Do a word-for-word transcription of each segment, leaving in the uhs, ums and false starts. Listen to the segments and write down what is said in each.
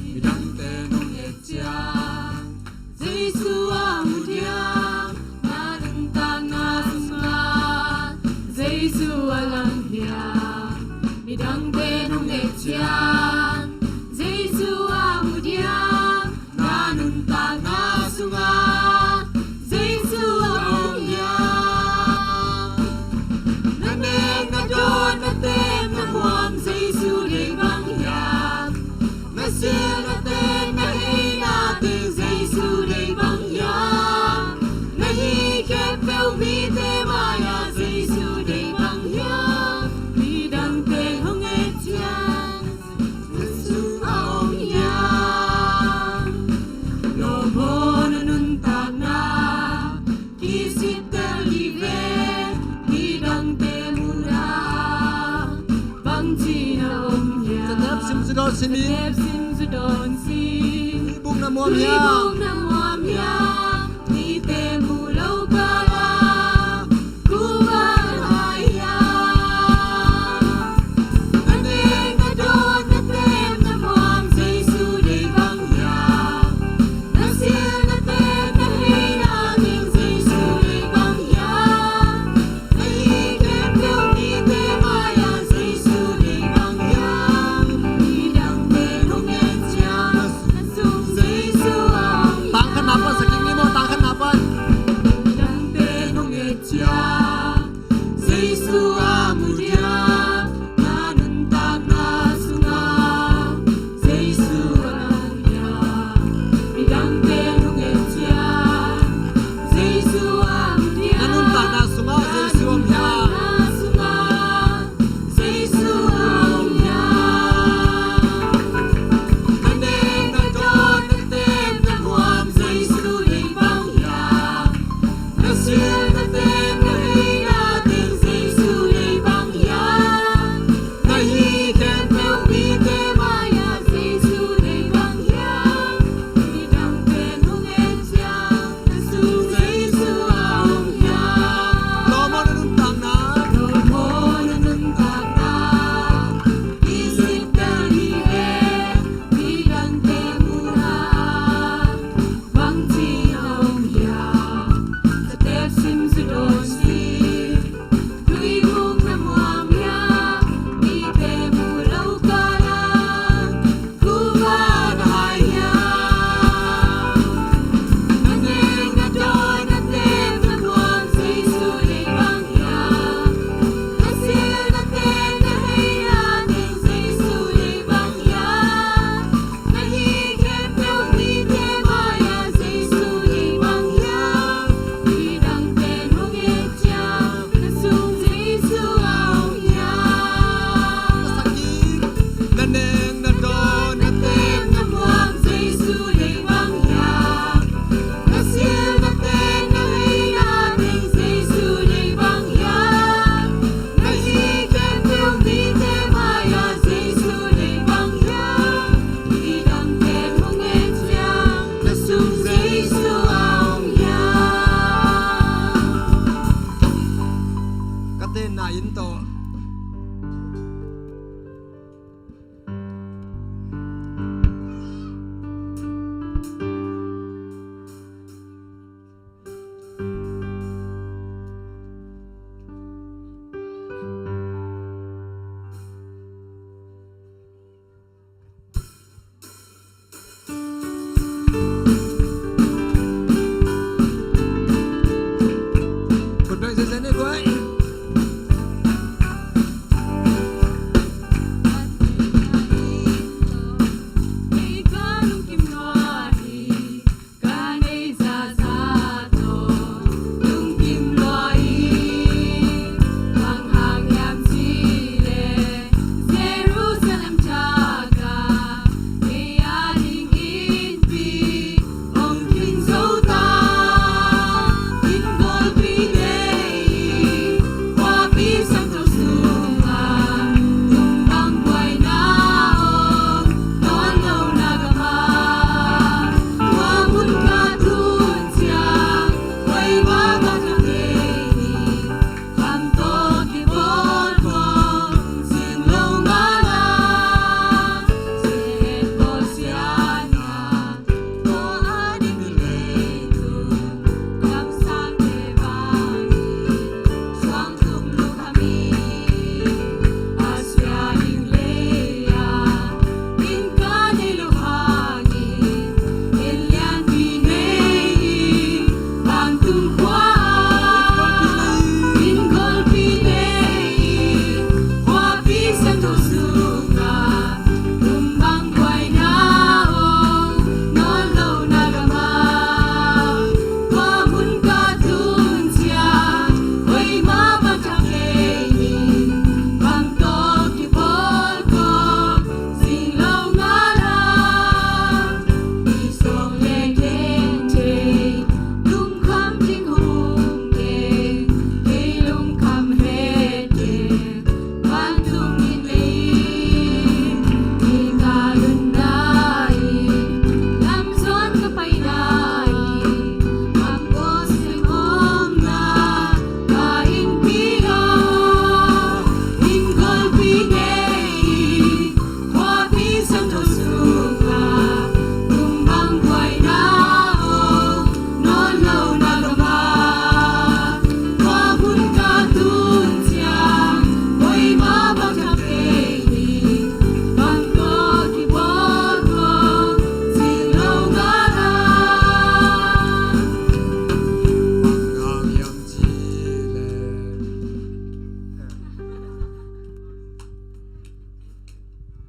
Midangte nong et ciang Jesu a mu diam, na nuntakna sungah Jesu a lang hiam? Midangte nong et ciang Jesu a mu diam, na nuntakna sungah Jesu a om hiam? Na nek na dawn na tem na muam Jesu deih bang hiam? Na sil na ten na hei na teng Jesu deih bang hiam? Na hi khempeuh mite mai-ah Jesu deih bang hiam? Midangte hong et ciang Jesu a om hiam? Lawm aw, na nuntakna kisittel dih ve. Midangte muhna bangci na om hiam? Zatep sim zu dawn sim in. Zatep sim zu dawn sim. Tuibuk na muam hiam? Tuibuk na muam hiam? Mite muh lo kal ah kuva na hai hiam? Na nek na dawn na tem na muam Jesu deih bang hiam? Na sil na ten na hei na teng Jesu deih bang hiam? Na hi khempeuh mite mai-ah Jesu deih bang hiam? Midangte hong et ciang na sung Jesu a om hiam? Tang khat na pan sa kik ni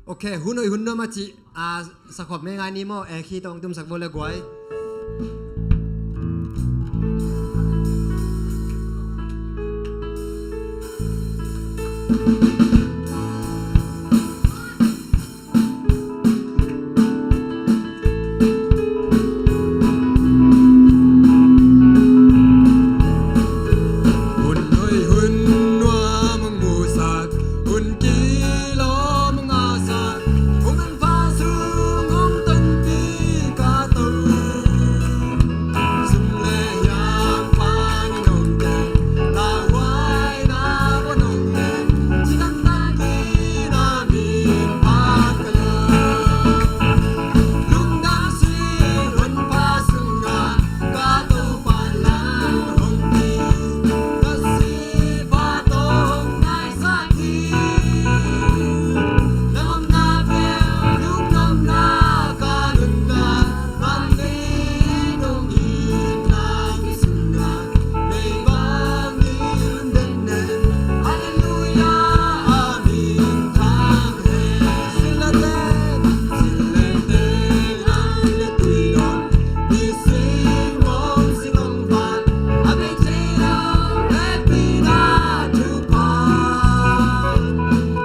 Ok, hun hoih hun nuam a cih, a, sakhop mei ngai ni maw, e khi tawng tumsak bo le guai. Hun hoih hun nuam hong musak, hun kilawm hong ngahsak, hun manpha sung hong tonpih ka To. Sum le hiam pan in hong teng, lauhuaina pan hong teng, cidamna min phat ka lo. Lungdam sing honpa sungah ka Topa lam hong pi, ka sihpa tawh hong naisak hi. Na omna pen lungdamna ka nunna, vanglian hong itna sungah meibang in denden. Halleluiah, a min thang hen. Sil le teng, sil le teng, a le tui dong, nising hong sing hong vat, a bei thei lo hehpihna thupha.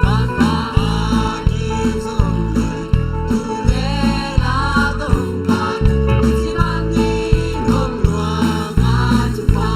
Ka Pa a gim zong hong lei, thu le la tawh hong vat, i ci bangin hong luang a thupha.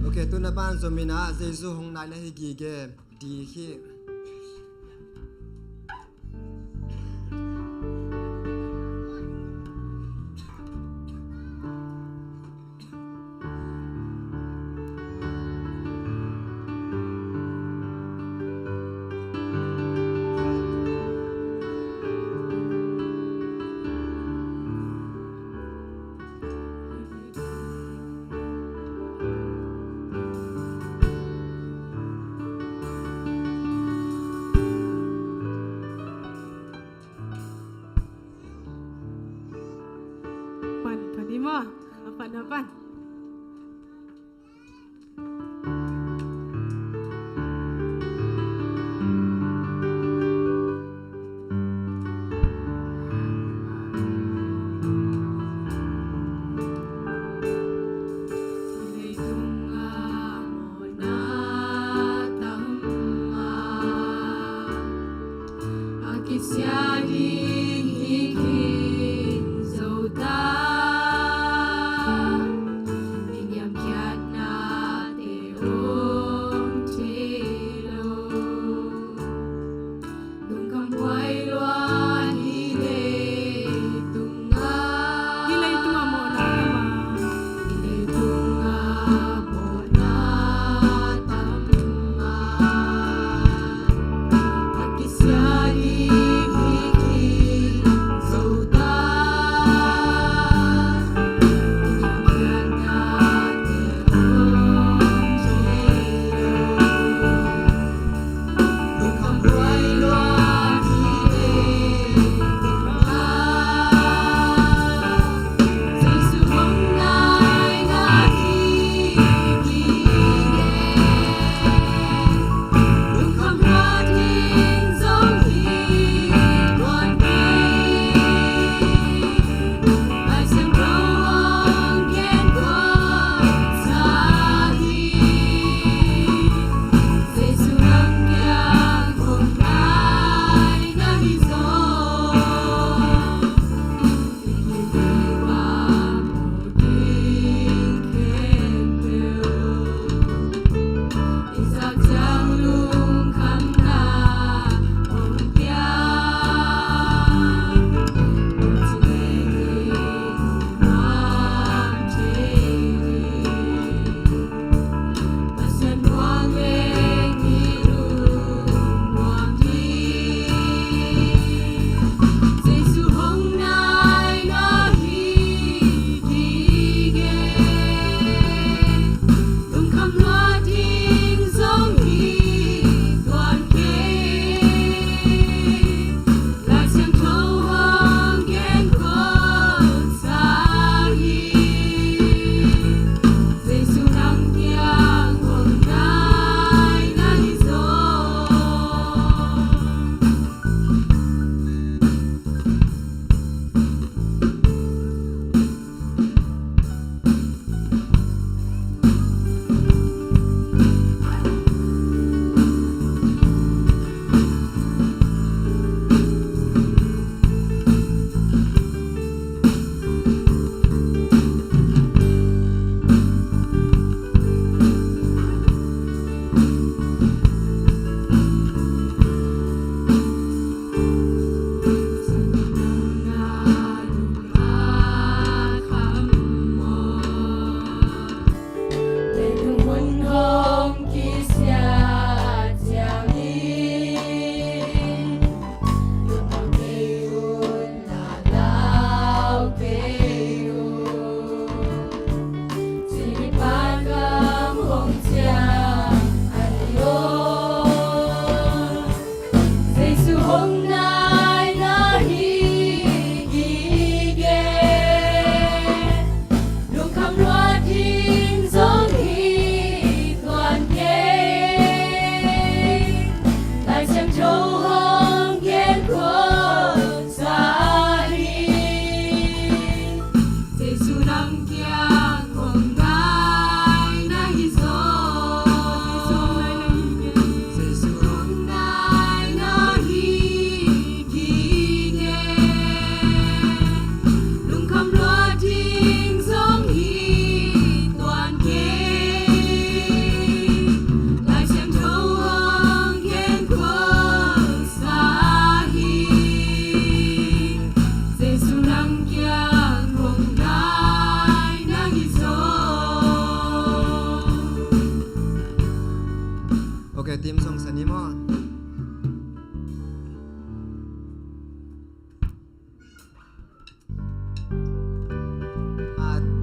Ok, tuna pan zom in ah, Jesu hong nai na hi gige, di hi. Pan, pan i maw? A pan, a pan. Leitung a mawhna tam a, a kisia ding hi khin zo ta.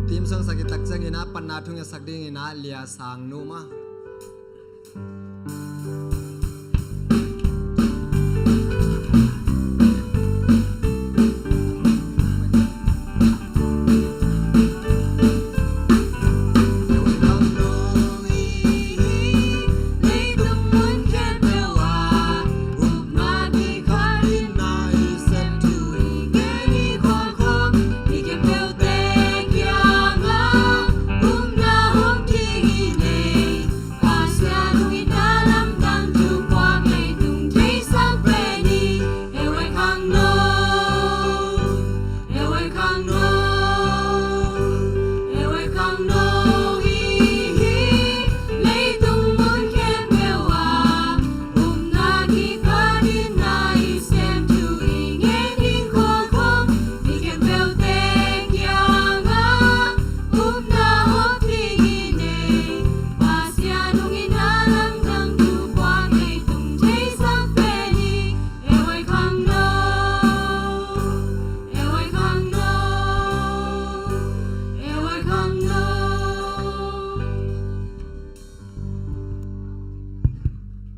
Theme song sak i tak ciangin ah, panna thu ngetsak dingin ah, Lia Sang Nu mah.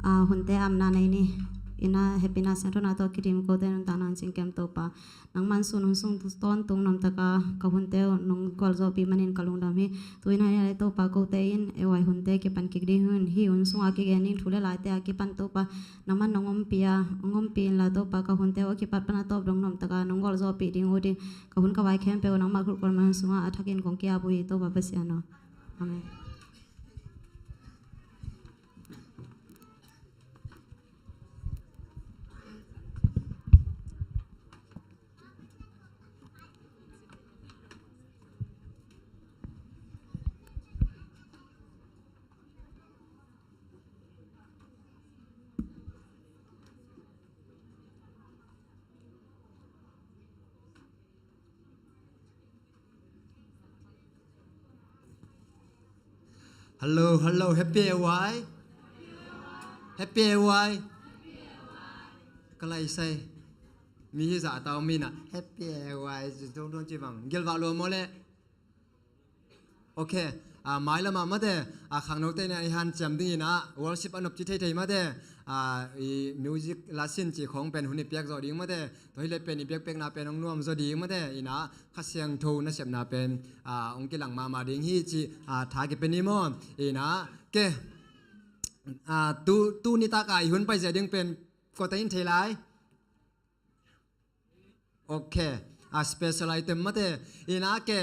A, hunte amna nei ni. Ina hehpihna siangthona tawh kidim kote nuntakna hong cingkem Topa, nangman sun hun sung tawntung nuamtaka ka hunte uh nong gualzawhpih manin ka lungdam hi. Tu-in a ni lai Topa, kote in ei huai hunte kipan kik ding hun, hih hun sunga kigen ding thu le laite a kipan Topa, nangman nong ompih a, hong ompih inla Topa, ka hunte uh a kipat pana tawp dong nuamtaka nong gualzawhpih ding uh ding, ka hun ka vai khempeuh uh nangmah khut kuan man sunga a thakin kong ki-ap uh hi Topa Pasian aw. Amen. Hello, hello, happy A Y? Happy A Y? Ka lai sai. Mi hi zah tau mi na. Happy A Y, zong zong ci bang. Gilvah lua maw le? Ok, a, mailamah mate, a, khangnote na i hanciam dingin ah, worship a nopci theithei mate, a, i music lesson ci khawng pen hun i piak zawh ding mate, tua hileh pen i biakpiakna pen hong nuam zaw ding mate, ina, Kha Siangtho nasepna pen, a, hong kilang mahmah ding hi ci, a, tha kipia ni maw, ina, ke, a, tu, tu nitak a i hun paizia ding pen, kawta in thei lai. Ok. A, special item mate. Ina ke,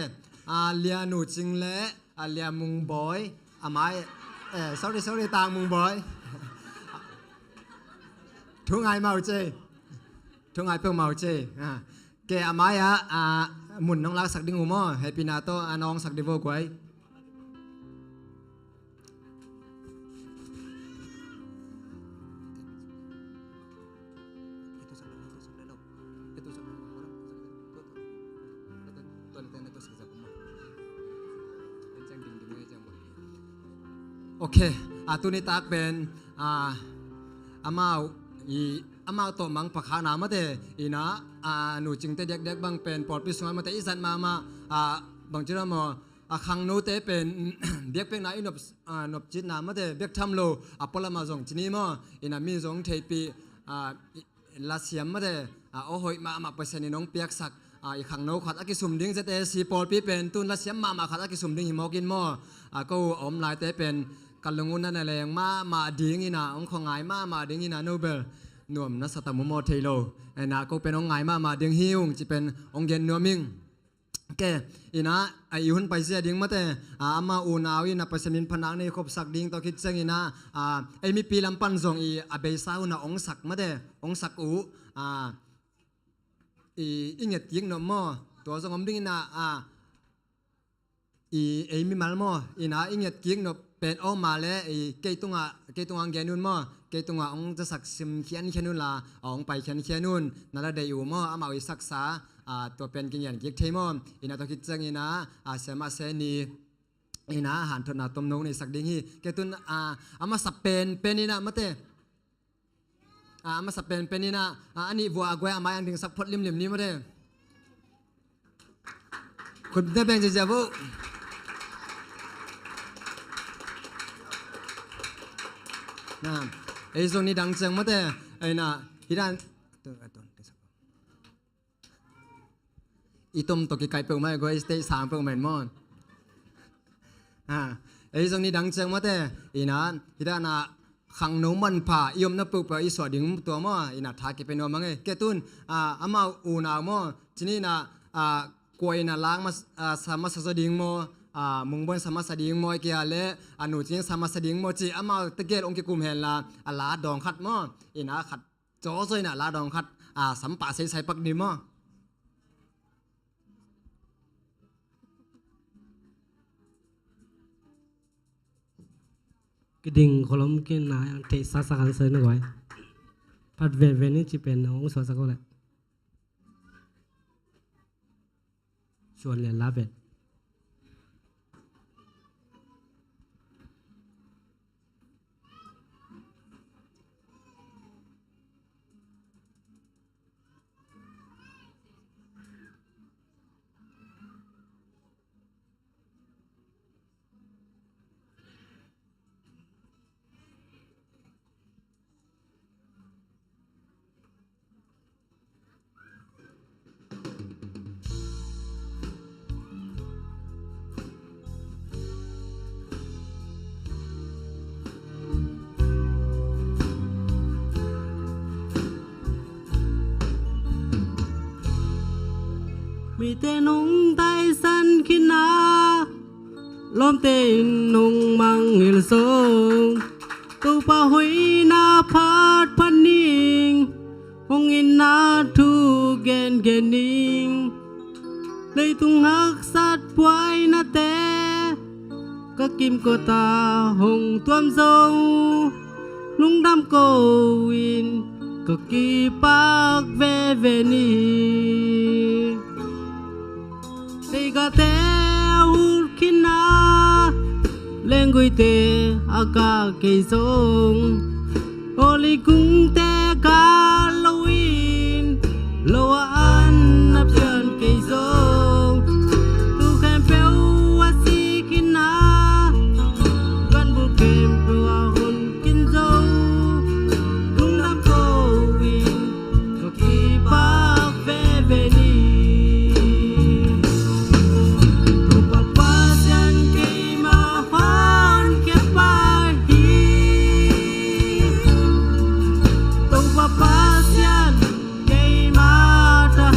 a, Lia Nu Cing le, a, Lia Mung Bawi. A mai, eh, sorry, sorry, Tang Mung Bawi. Thu ngai mau ce. Thu ngai peuh mau ce. A. Ke a mai ah, a, mun nong laksak ding uh maw. Happy na tawh, a, nong sak ding vo guai. Ok, a, tuni tak pen, a, amau i, amau tawh mangpakhakna mate, ina, a, Nu Cingte diakdiak bang pen pawlpi sungah mate i zat mahmah, a, bang ci ram maw, a, khangnote pen biakpiakna i nop, a, nopcitna mate biak tham lo a pualamah zong ci ni maw, ina mi zong theihpih, a, i, lasiam mate, a, aw hoih mahmah Pasian in hong piaksak, a, i khangno khat a kisum ding Z A C pawlpi pen tun lasiam mahmah khat a kisum ding hi mawk in maw, a, ko a om laite pen ka lung un a na leng mahmah ding ina, hong khawngai mahmah ding ina, no bel nuam na sa tam uh maw thei lo, ina ko pen hong ngai mahmah ding hi ung ci pen hong gen nuam ing. Ke, ina, a, i hun paizia ding mate, a, ama unau ina Pasian min phanak nei khopsak ding tawh khit ciang ina, a, ei mipi lam pan zong i a beisa hun a ong sak mate, ong sak uh, a, i, i nget kik nop maw, tua zong om ding ina, a, i, ei mimal maw, ina, i nget kik nop pen aw mah le, i, kei tungah, kei tungah ang gen un maw, kei tungah ong zasak sim khiankhian un la, a, ong pai khiankhian un, na la deih uh maw, amau i saksa, a, tua pen kingian kik thei maw, ina tua khit ciang ina, a, siamah se ni, ina, hanthotna tomno nei sak ding hi, kei tun, a, a masa pen, pen ina, mate. A, a masa penpen ina, a, a nih vua a guai a mai ang dingsak phot limlim ni mate. Kut na beng ziazia vo. Na, ei zong ni dang ciang mate, ei na, hi dan, i tom tawh kikaih peuhmah, i guai stage sang peuhmah in maw. Ha, ei zong ni dang ciang mate, i na, hi dan a, khangno manpha i omna peuhpeuh i suah ding tua maw, i na tha kipia nuam ang e. Kei tun, a, amau unau maw, cini na, a, kua i na lak mas-, a, sa masa zaw ding maw, a, mungbuan sa masa ding maw, i kia le, a, nu cing sa masa ding maw, ci amau tegel ong kikum hen la, a, la dawng khat maw, i na khat cawzaw i na la dawng khat, a, sampah seisai pak ni maw. Kiding kholom kina yang theih sasak an sai na guai. Phat veve ni ci pen na hong suasak ko le. Suan le la pen. Mite nong taisan khin a, lawmte in nong mangngilh zong, Topa hoihna phat phat ning, hong itna thu gengen ning. Leitung haksat buainate ka kimkot a hong tuam zong, lungdam ko-in ka kipak veve ni. Teigate a ut khin a, lengguite a kah kei zong, Olive kungte kah lo in, lo a an na pian kei zong, tu khempeuh a si khin a, ganbul khempeuh a hon khin zong, lungdam ko-in ka kipak veve ni. Topa Pasian keima honkhia pa hi. Topa Pasian keima tha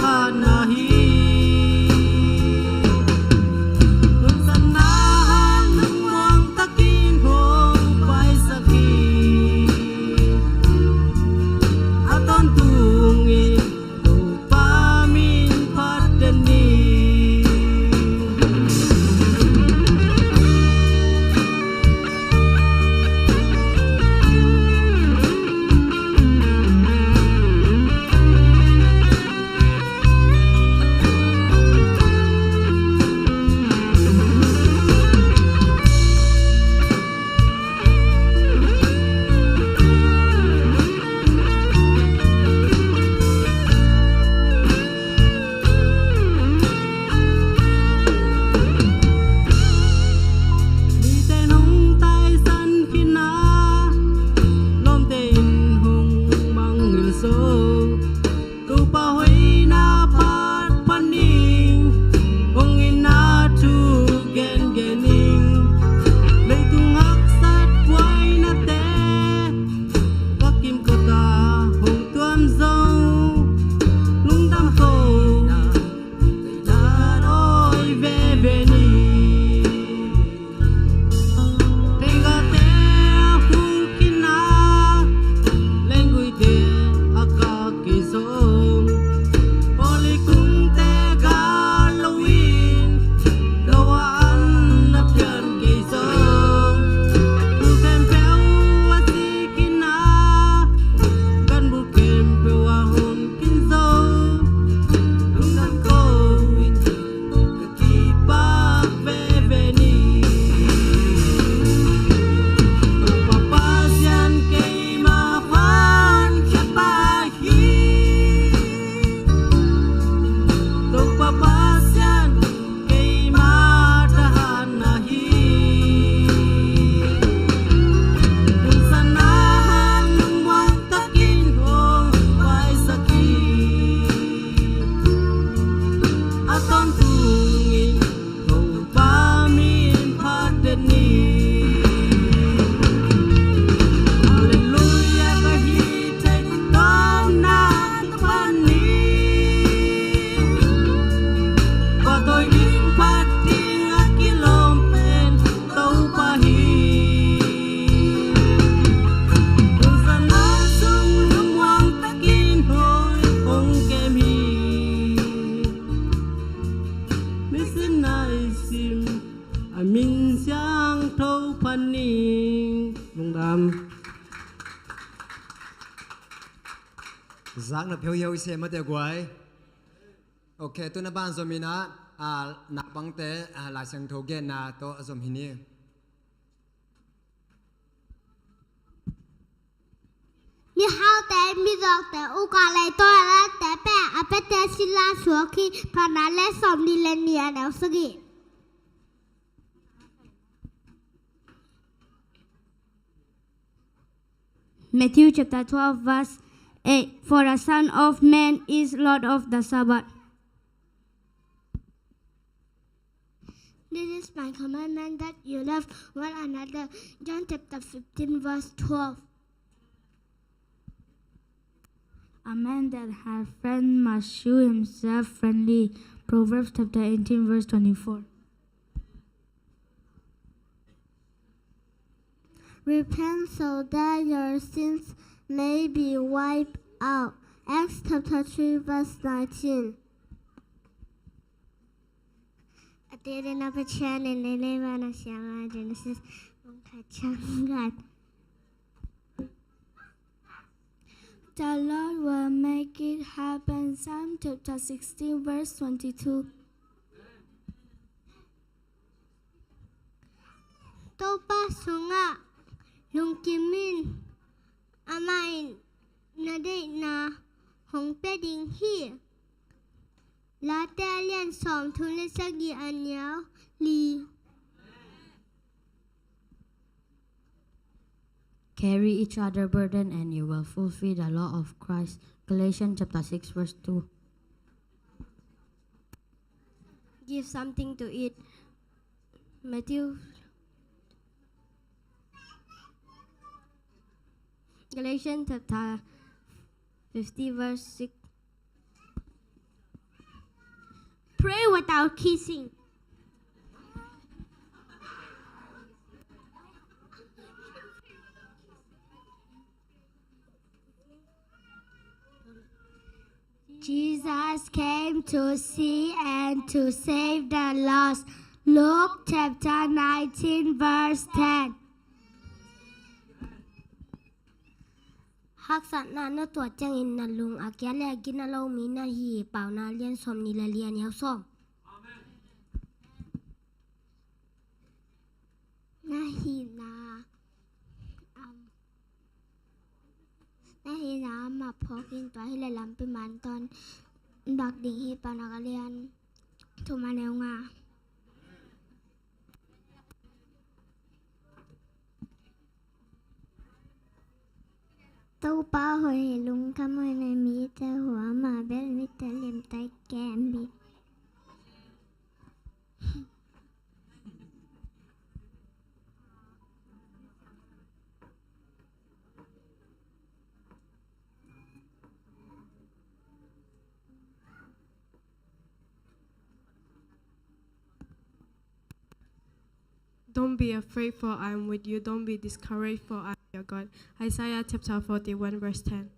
Zakna pheuhiau i sem mate guai. Ok, tuna ban zom in ah, ah, naupangte, ah, Lai Siangtho genna tawh a zom hi ni. Mihaute, mizawngte, uka lei tawh a late pe a pete sila suak hi. Phatna le sawm ni le ni a neu sagih. Matthew chapter twelve, verse eight. For the Son of Man is Lord of the Sabbath. This is my commandment, that you love one another. John chapter fifteen, verse twelve. A man that has friend must shew himself friendly. Proverbs chapter eighteen, verse twenty-four. Repent so that your sins may be wiped out. Acts chapter three, verse nineteen. A tete na Pathian in nei nei bana siama Genesis bung khat ciang khat. The Lord will make it happen. Psalm chapter sixteen, verse twenty-two. Topa sungah lungkim in, amah in na deihna hong pia ding hi. Late a lian sawm, thu le sagih, a neu li. Carry each other burden and you will fulfill the law of Christ. Galatians chapter six, verse two. Give something to eat. Matthew. Galatians chapter fifty, verse six. Pray without ceasing. Jesus came to seek and to save the lost. Luke chapter nineteen, verse ten. Haksatna na tuah ciangin na lung a kia le a gina lo mi na hi hi. Paunak lian sawm ni le li, a neu sawm. Na hihna, um, na hihna mah phawk in, tua hi le lampi man tawn bak ding hi. Paunak a lian thum, a neu nga. Topa hoih hi, lungkham hoih nei, mite hua mah bel, mite limtawi kem hi. Don't be afraid, for I am with you. Don't be discouraged, for I am your God. Isaiah chapter forty-one, verse ten.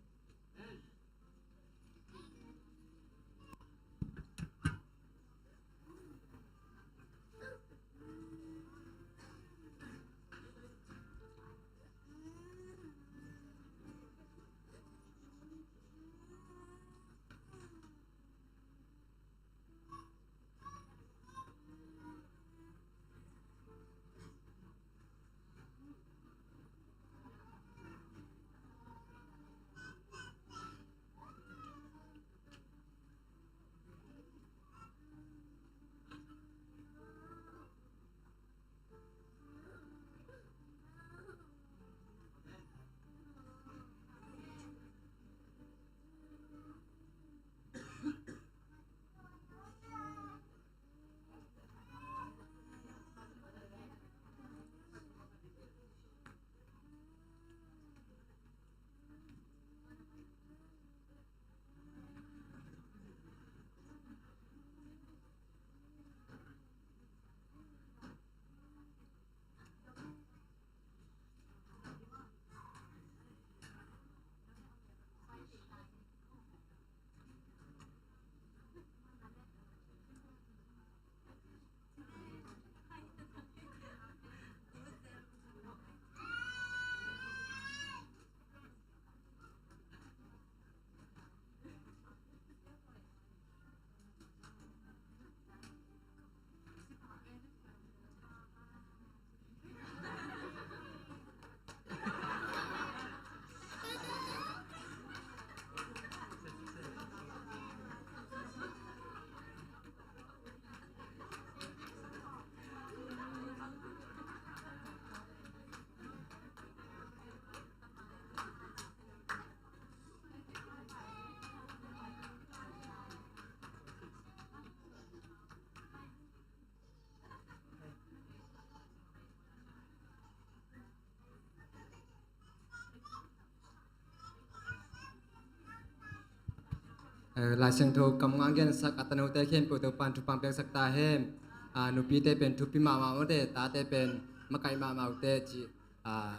Eh, Lai Siangtho kammal gensak a tanote khempeuh Topa'n thupha piaksak ta hen. Ah, nupite pen thupi mahmah uh teh, tate pen makaih mahmah uh teh ci. Ah,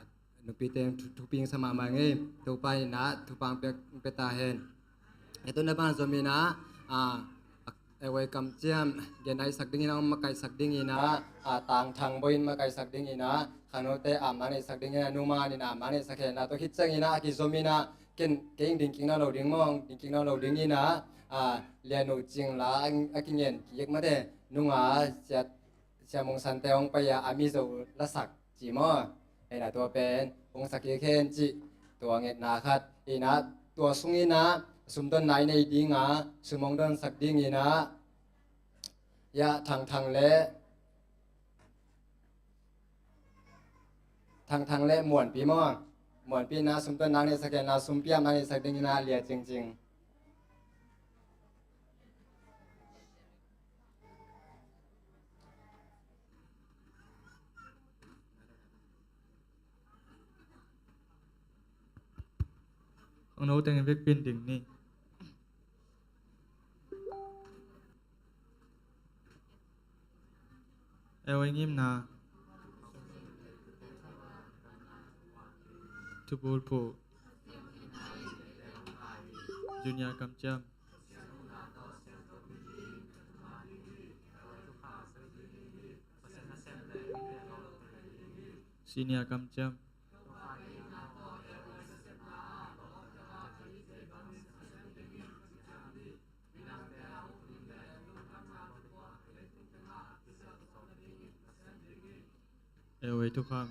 nupite thu, thupi sa mahmah ngei. Topa in ah thupha piak, pia ta hen. Etu na ban zom in ah, ah, eh, wei kamciam gen a i sak ding in ah, hong makaih sak ding in ah, ah, tangthang bawh in makaih sak ding in ah, khangnote a man i sak ding in ah, nu man in a man i sak hen ah, tua khit ciang in ah, a kizom in ah, ken kei ding kik nawn lo ding maw, ding kik nawn lo ding in ah, ah, Lian Uh Cing la a, a kingen kik mate, nunga Sia, Sia Mung Sante hong pai a, a Mizo la sak ci maw. Hi in ah tua pen hong sak kik hen ci, tua ngetna khat. Hi in ah tua sung in ah sumdonna i nei ding a, sum hong donsak ding in ah, ya, Thangthang le, Thangthang le Muanpi maw. Muanpi in ah sumdonna nei sak hen la, sumpiam a nei sak ding in ah Lia Cingcing. Khangno teng in vekpi in ding ni. Eo i ngimna. Thubul phuh. Junior kamciam. Senior kamciam. Eo ei thukham.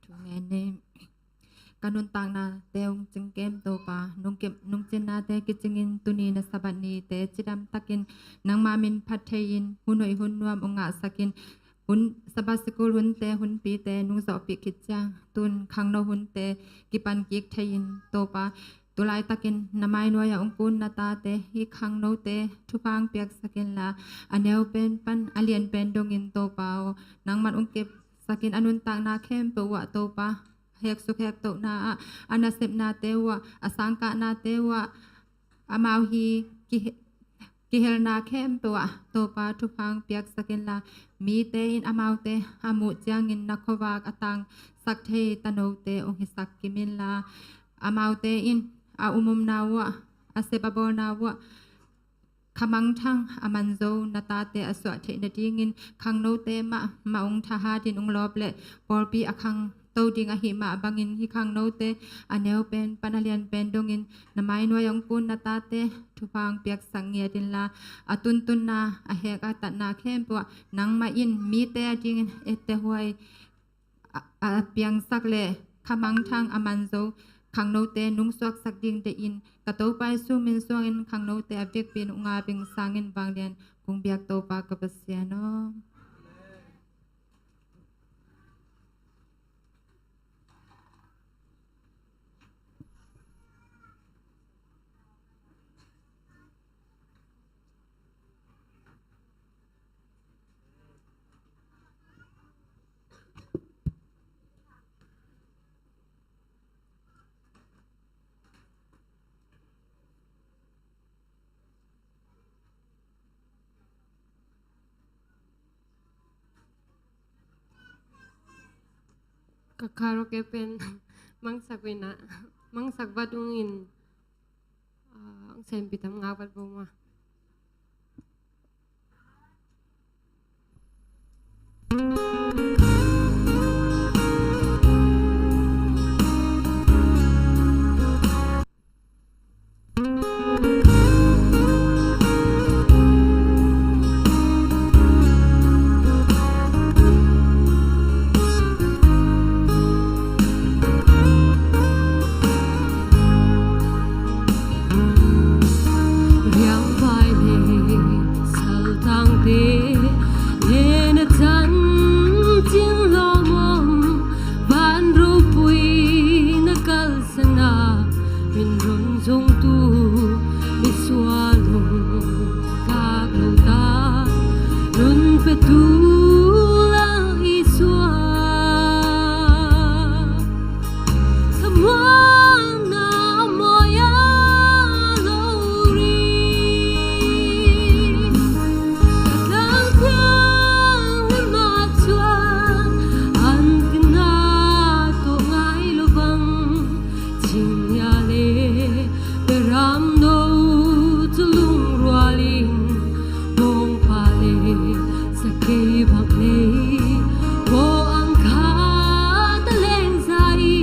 Thungen ni. Ka nuntaknate hong cingkem Topa, nungkim, nungcinnate kicingin tuni na Sabbath nite cidam takin nangma min phat thei-in hun hoih hun nuam hong ngahsakin, hun Sabbath sikul hunte, hunpite nungzawhpih khit ciang, tun khangno hunte kipan kik thei-in Topa, tu laitakin na mai nuai-ah hong kun na tate hih khangnote thupha hong piaksak inla, a neu pen pan a lian pen dongin Topa aw, nangman hong kepsak in, a nuntakna khempeuh uah Topa, heksuk hektohna ah, a nasepnate uah, a sangkahnate uah, amau hi kihe-, kihelna khempeuh ah Topa thupha hong piaksak inla, mite in amaute a muh ciangin na khuavak a tangsak thei tanote hong hisak kim inla, amaute in a umumna uah, a sep a bawlna uah khamangthang a man zo na tate a suah theih nadingin khangnote mahmah hong thahatin hong lawp leh pawlpi a khangto ding ahih mah bangin hih khangnote a neu pen pan a lian pen dongin na mai nuai-ah hong kun na tate thupha hong piaksak ngiat inla, a tuntunna, a hek a tatna khempeuh ah nangmah in mite adingin etteh huai a, a piangsak leh khamangthang a man zo khangnote nungsuaksak ding deihin, ka Topa Jesu min suangin khangnote a vekpi in hong ap ing. Sangin vanglian kong biak Topa ka Pasian aw. Ka karaoke pen mangsak uh in ah, mangsak vat ung in, ah, hong sempih tam ngak vat bo mah. Petu la Isua, thamuanna mawi a lo ri. Ka tangtang le mah chuan an tina tawh ngai lo vang. Chinghnia le beram no chu lungrualin bawngpa le sakei bak nei, baw ang khat a leng zai.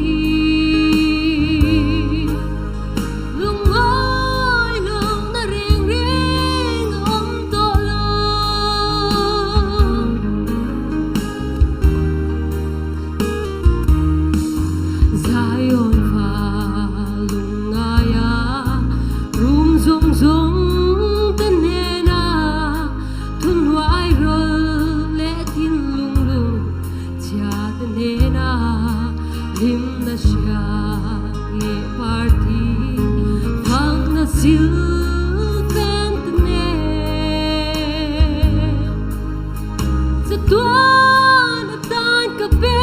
Lungawi lungna ringreng om tawh lo. Zion fak lungngaia rum zongzong te nena, thunuai rol le thinlung lungchia te nena, limna hria leh party fakna silpen te nen. Chatuan a tan ka pe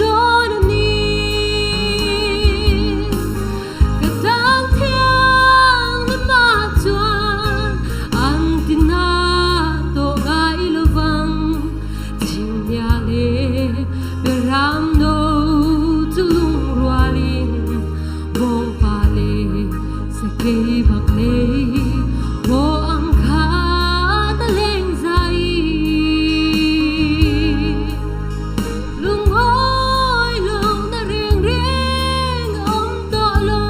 dawn a ni. Ka tangthiang le mah chuan an tina tawh ngai lo vang. Chinghnia le beram no chu lungrualin bawngpa le sakei bak nei, baw ang khat a leng zai. Lungawi lungna ringreng om tawh lo.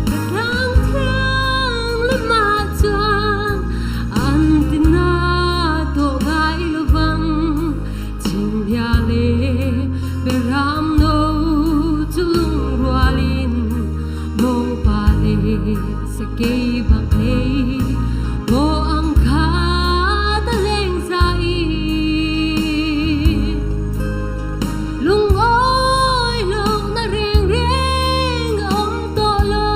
Ka tangthiang le mah chuan an tina tawh ngai lo vang. Chinghnia le beram no chu lungrualin bawngpa le sakei bak nei, baw ang khat a leng zai. Lungawi lungna ringreng om tawh lo.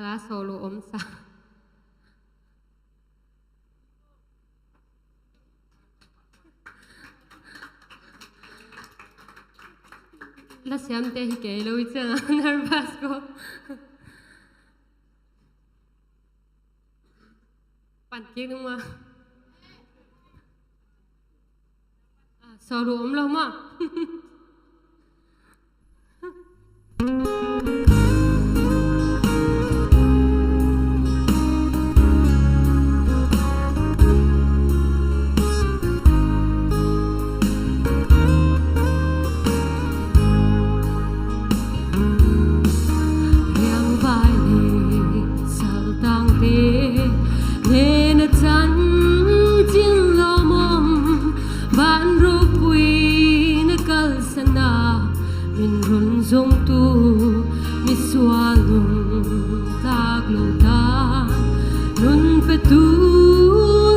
Ala solo om sa. La siam te hi kei lo i chang nervous ko. Pan kik nung ma. Ah, sawru om lo ma. Liangvai le saltangte hnena chanchin lawmawm, van ropuina kalsana min run zongtu misual nuntak lo ta, nun petu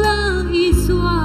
Lal Isua.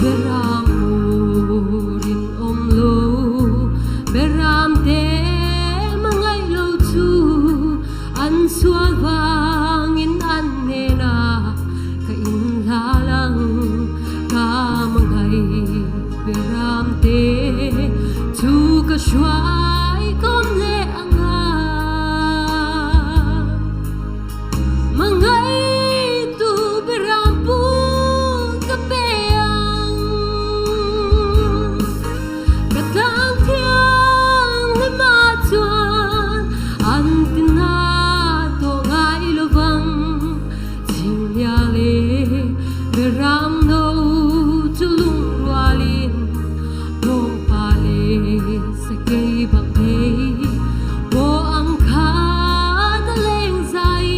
Beram urin om lo beramte mangaih lo cu an sual vangin an hnenah ka in hla lang ka mangaih beramte cu ka suai kawm le a ngah. Mangaitu beram pu ka pe ang. Ka tang thiang le mah cuan an tina tawh ngai lo vang. Cinglia le beram no cu lungrual in bawngpa le sakei bang nei baw ang khat a leng zai.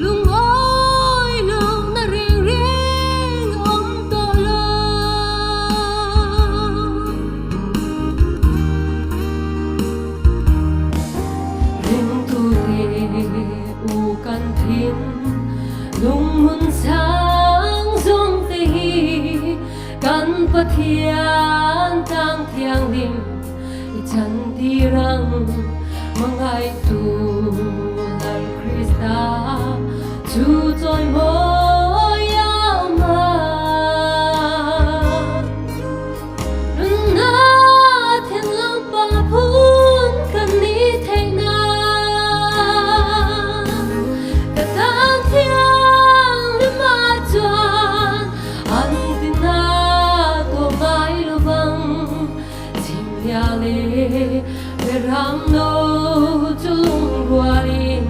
Lungawi lo na rengreng om tawh lo. Ringtute u kan thin lungmun sang zongte hi kan Pathian tang thianglim i can tirang mangaitu Lal Krista cu cawimawi a om a. Nunnak thinlung pahphun kan i theihna ka tang thiang le mah cuan an tina tawh ngai lo vang. Cinglia le beram no cu lungrual in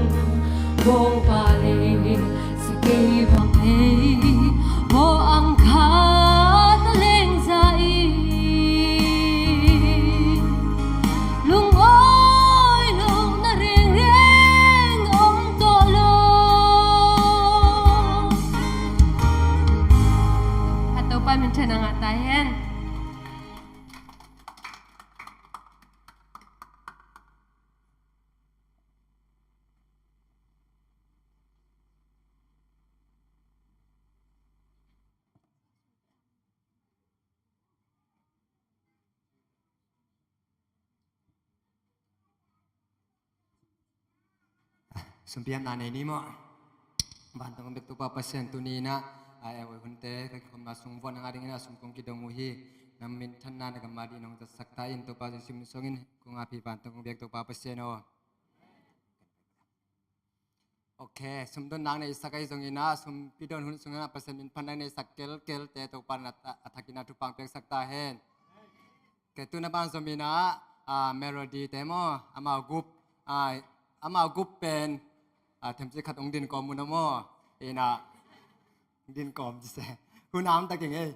bawngpa le sakei bang nei baw ang khat a leng zai. Lungawi lo na rengreng om tawh lo. Khat Topa min ṭhen a ngah ta hen. Sumpiatna nei ni maw? Vantung bek Topa Pasian tuni inah a eu hunte ka kikhopna sung vuah na ngah ding inah sum kong kidong uh hi. Na minthanna na gamma dih nong zatsak ta in Topa Jesuh min sungin kong api vantung bek Topa Pasian aw. Ok, sumdon nak nei sak ahi zongin ah sumpi don hun sungin ah Pasian min phan nak nei sak kelkel te Topa na a thakin ah thupang peksak ta hen. Ke tuna bang zom inah a Melody te maw amau gup a amau gup pen a themci khat ong din kawm un a maw inah din kawm ci se hun am ta keng ei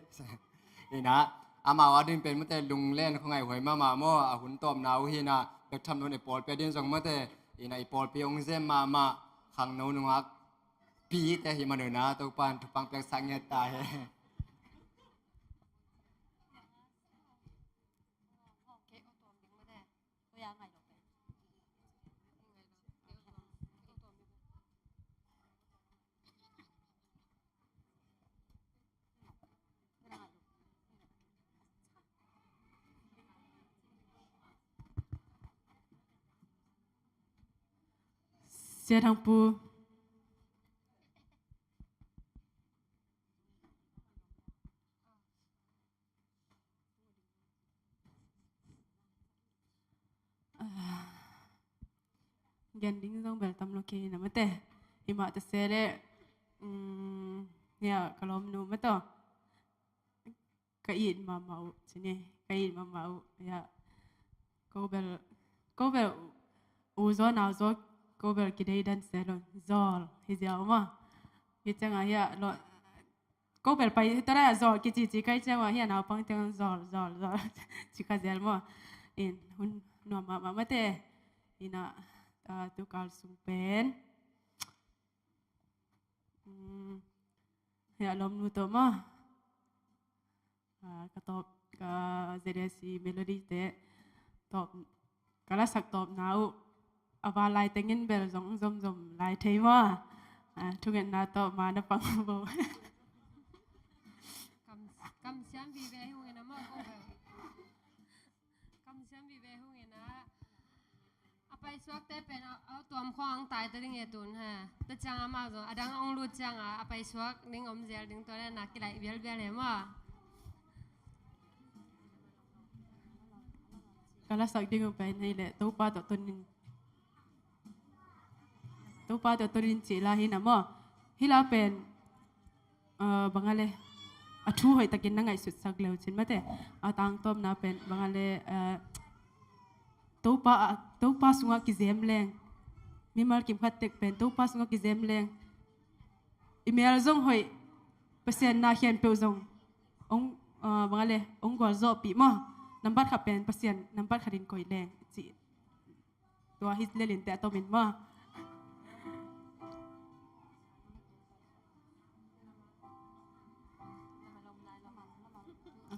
inah amau a din pen mate lunglen khuangaih huai mahmah maw a hun tawpna uh hi inah bek tham nun i pawlpi a din zong mate inah i pawlpi ong zem mahmah khangno nungak pi te hi manunah Topan thupang peksak ngiat ta he. Sia Thang Pu. Gen ding zong bel tam lo kei na mate. Hi mah ta se le, mm, ya, ka lawmnu mate. Ka it mahmah uh, ci ni, ka it mahmah uh, ya. Ko bel, ko bel u zaw nau zaw, ko bel kidei dan se lo, zawl, hi ziau maw. Hi ciangah, ya, lo, ko bel pai hi ta lai ah zawl kici ci kai ciang ua hi a naupang ciang zawl zawl zawl ci ka zel maw. In hun nuam mahmah mate. Inah tukal sung pen hi a lawmnu tawh maw. Ka tawp ka Z S C Melody te tawp ka lasak tawpna uh a va lai tengin bel zong zomzom lai thei maw. Thungetna tawh ma na pang bo. Khua ang tai ta ding e tun ha. Tua ciang amah zong a dang ong lut ciang a, a paisuak ding om zel ding, tua le na kilaih bialbial e maw. Ka lasak ding uh pen hei leh Topa tawh tonin, Topa tawh tonin cih la hi na maw. Hih la pen ah, bang a le, a thu hoih takin na ngaihsutsak leu cin mate. A tangtawpna pen bang a le, ah, Topa, ah, Topa sungah kizem leng. Mimal kim khat tek pen Topa sungah kizem leng. I mel zong hoih, Pasian na khempeuh zong ong, ah, bang a le, ong gualzawhpih maw. Nambat khat pen Pasian nambat khatin koih leng cih. Tua hi lelin te a tomin maw.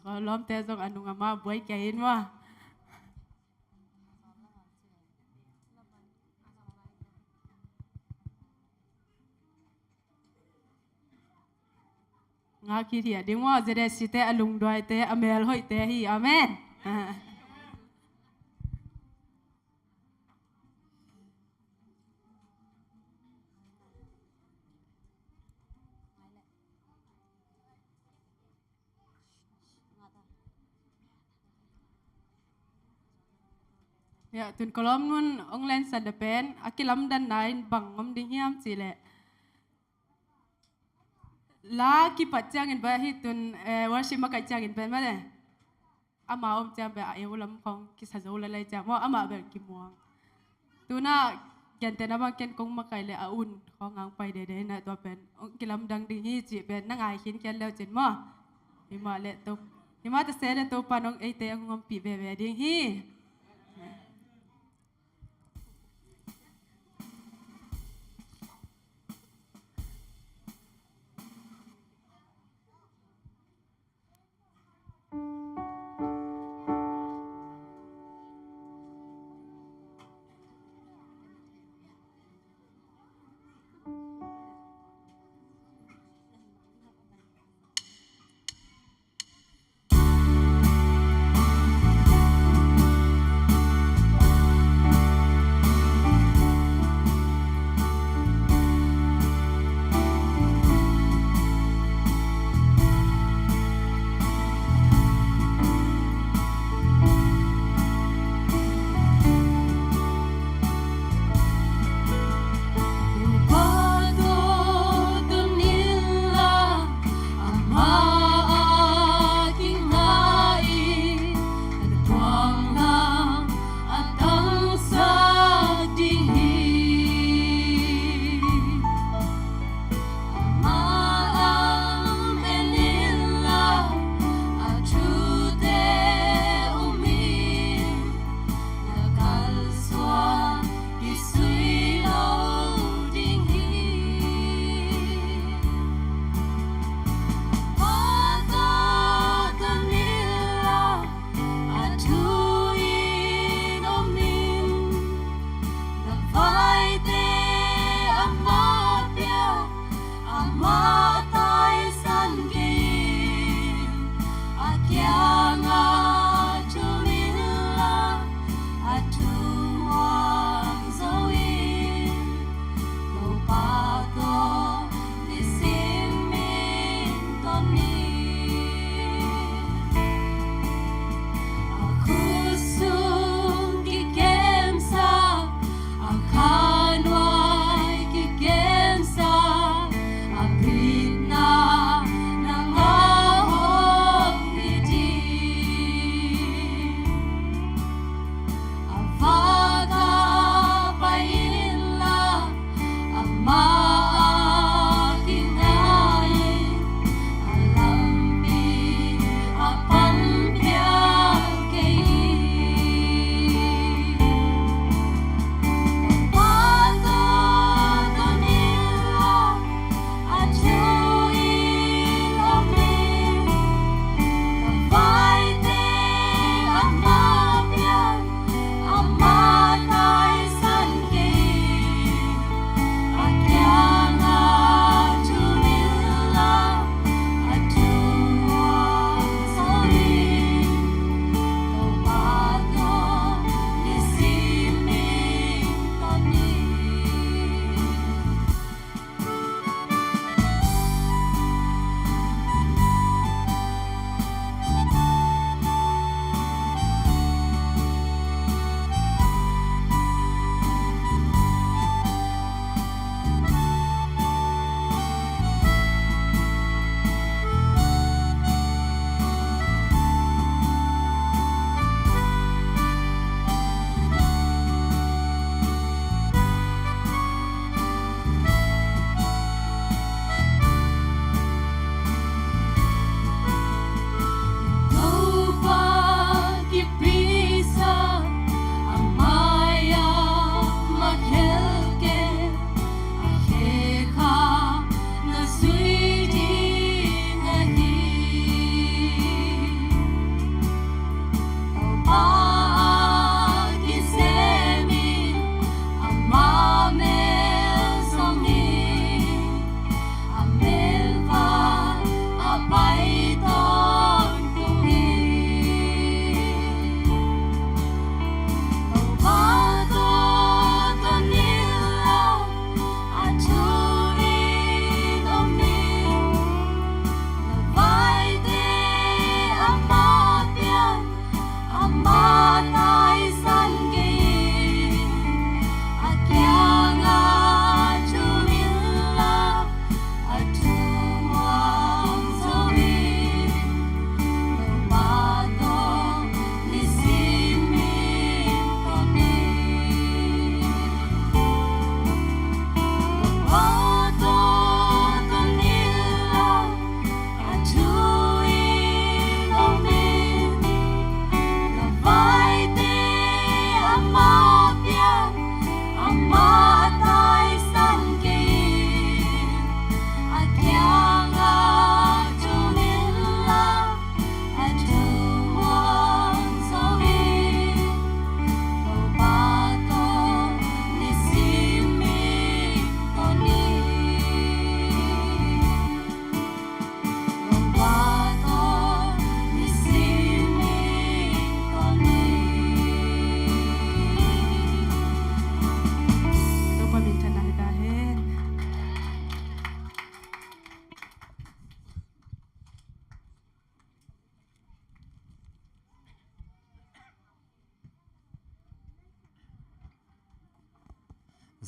Lawmte zong a nung a ma buai kei in maw. Ngak hi thiah ding maw, Z S C te a lungduaite, a melhoihte hi. Amen. Ya, tun kolom nun ong lensan da pen, a kilamdanna in bang om ding hiam cih leh. La kipat ciangin pen hi tun, eh, worship makaih ciangin pen mate. Ama om ciang pen a eu lam khong kisa zo lalai ciang maw, amah bel kimuang. Tuna gentehna bang ken kong makaih le a un khong ang pai dede na tua pen ong kilamdang ding hi cih pen na ngai khin kian leu cin maw. Himah le to, himah ta se le Topa nong eite ong ompih veve ding hi.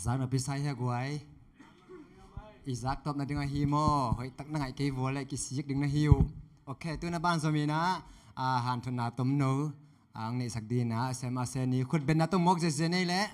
Zak na pi sai hia guai. I zak tawp na ding ahi maw? Hoih tak na ngaih kei vua leh kisik ding na hi uh. Ok, tu na ban zom in ah, a, hanthotna tomno ang neihsak ding in ah, sem a se ni khut benna tawh mawk zeze nei leh.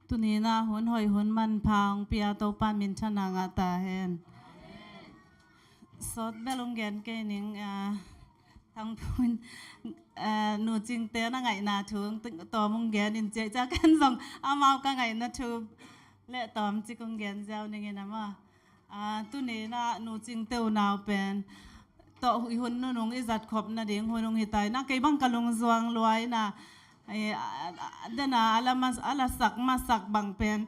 Tuni in ah hun hoih hun manpha hong pia Topa minthanna ngah ta hen. Sawt bel hong gen kei ning, ah, Thangpui in, ah, Nu Cingte na ngaihna thu tawm hong gen in ciah ciah ken zong amau ka ngaihna thu leh tawm cik hong gen ziau ning in ah maw. Ah, tuni in ah Nu Cingte unau pen tawh i hun nunung i zat khop nading hun hong hi ta in ah, kei bang ka lungzuang lua in ah, eh, a, a, a, den a, a la mas-, a la sak masak bang pen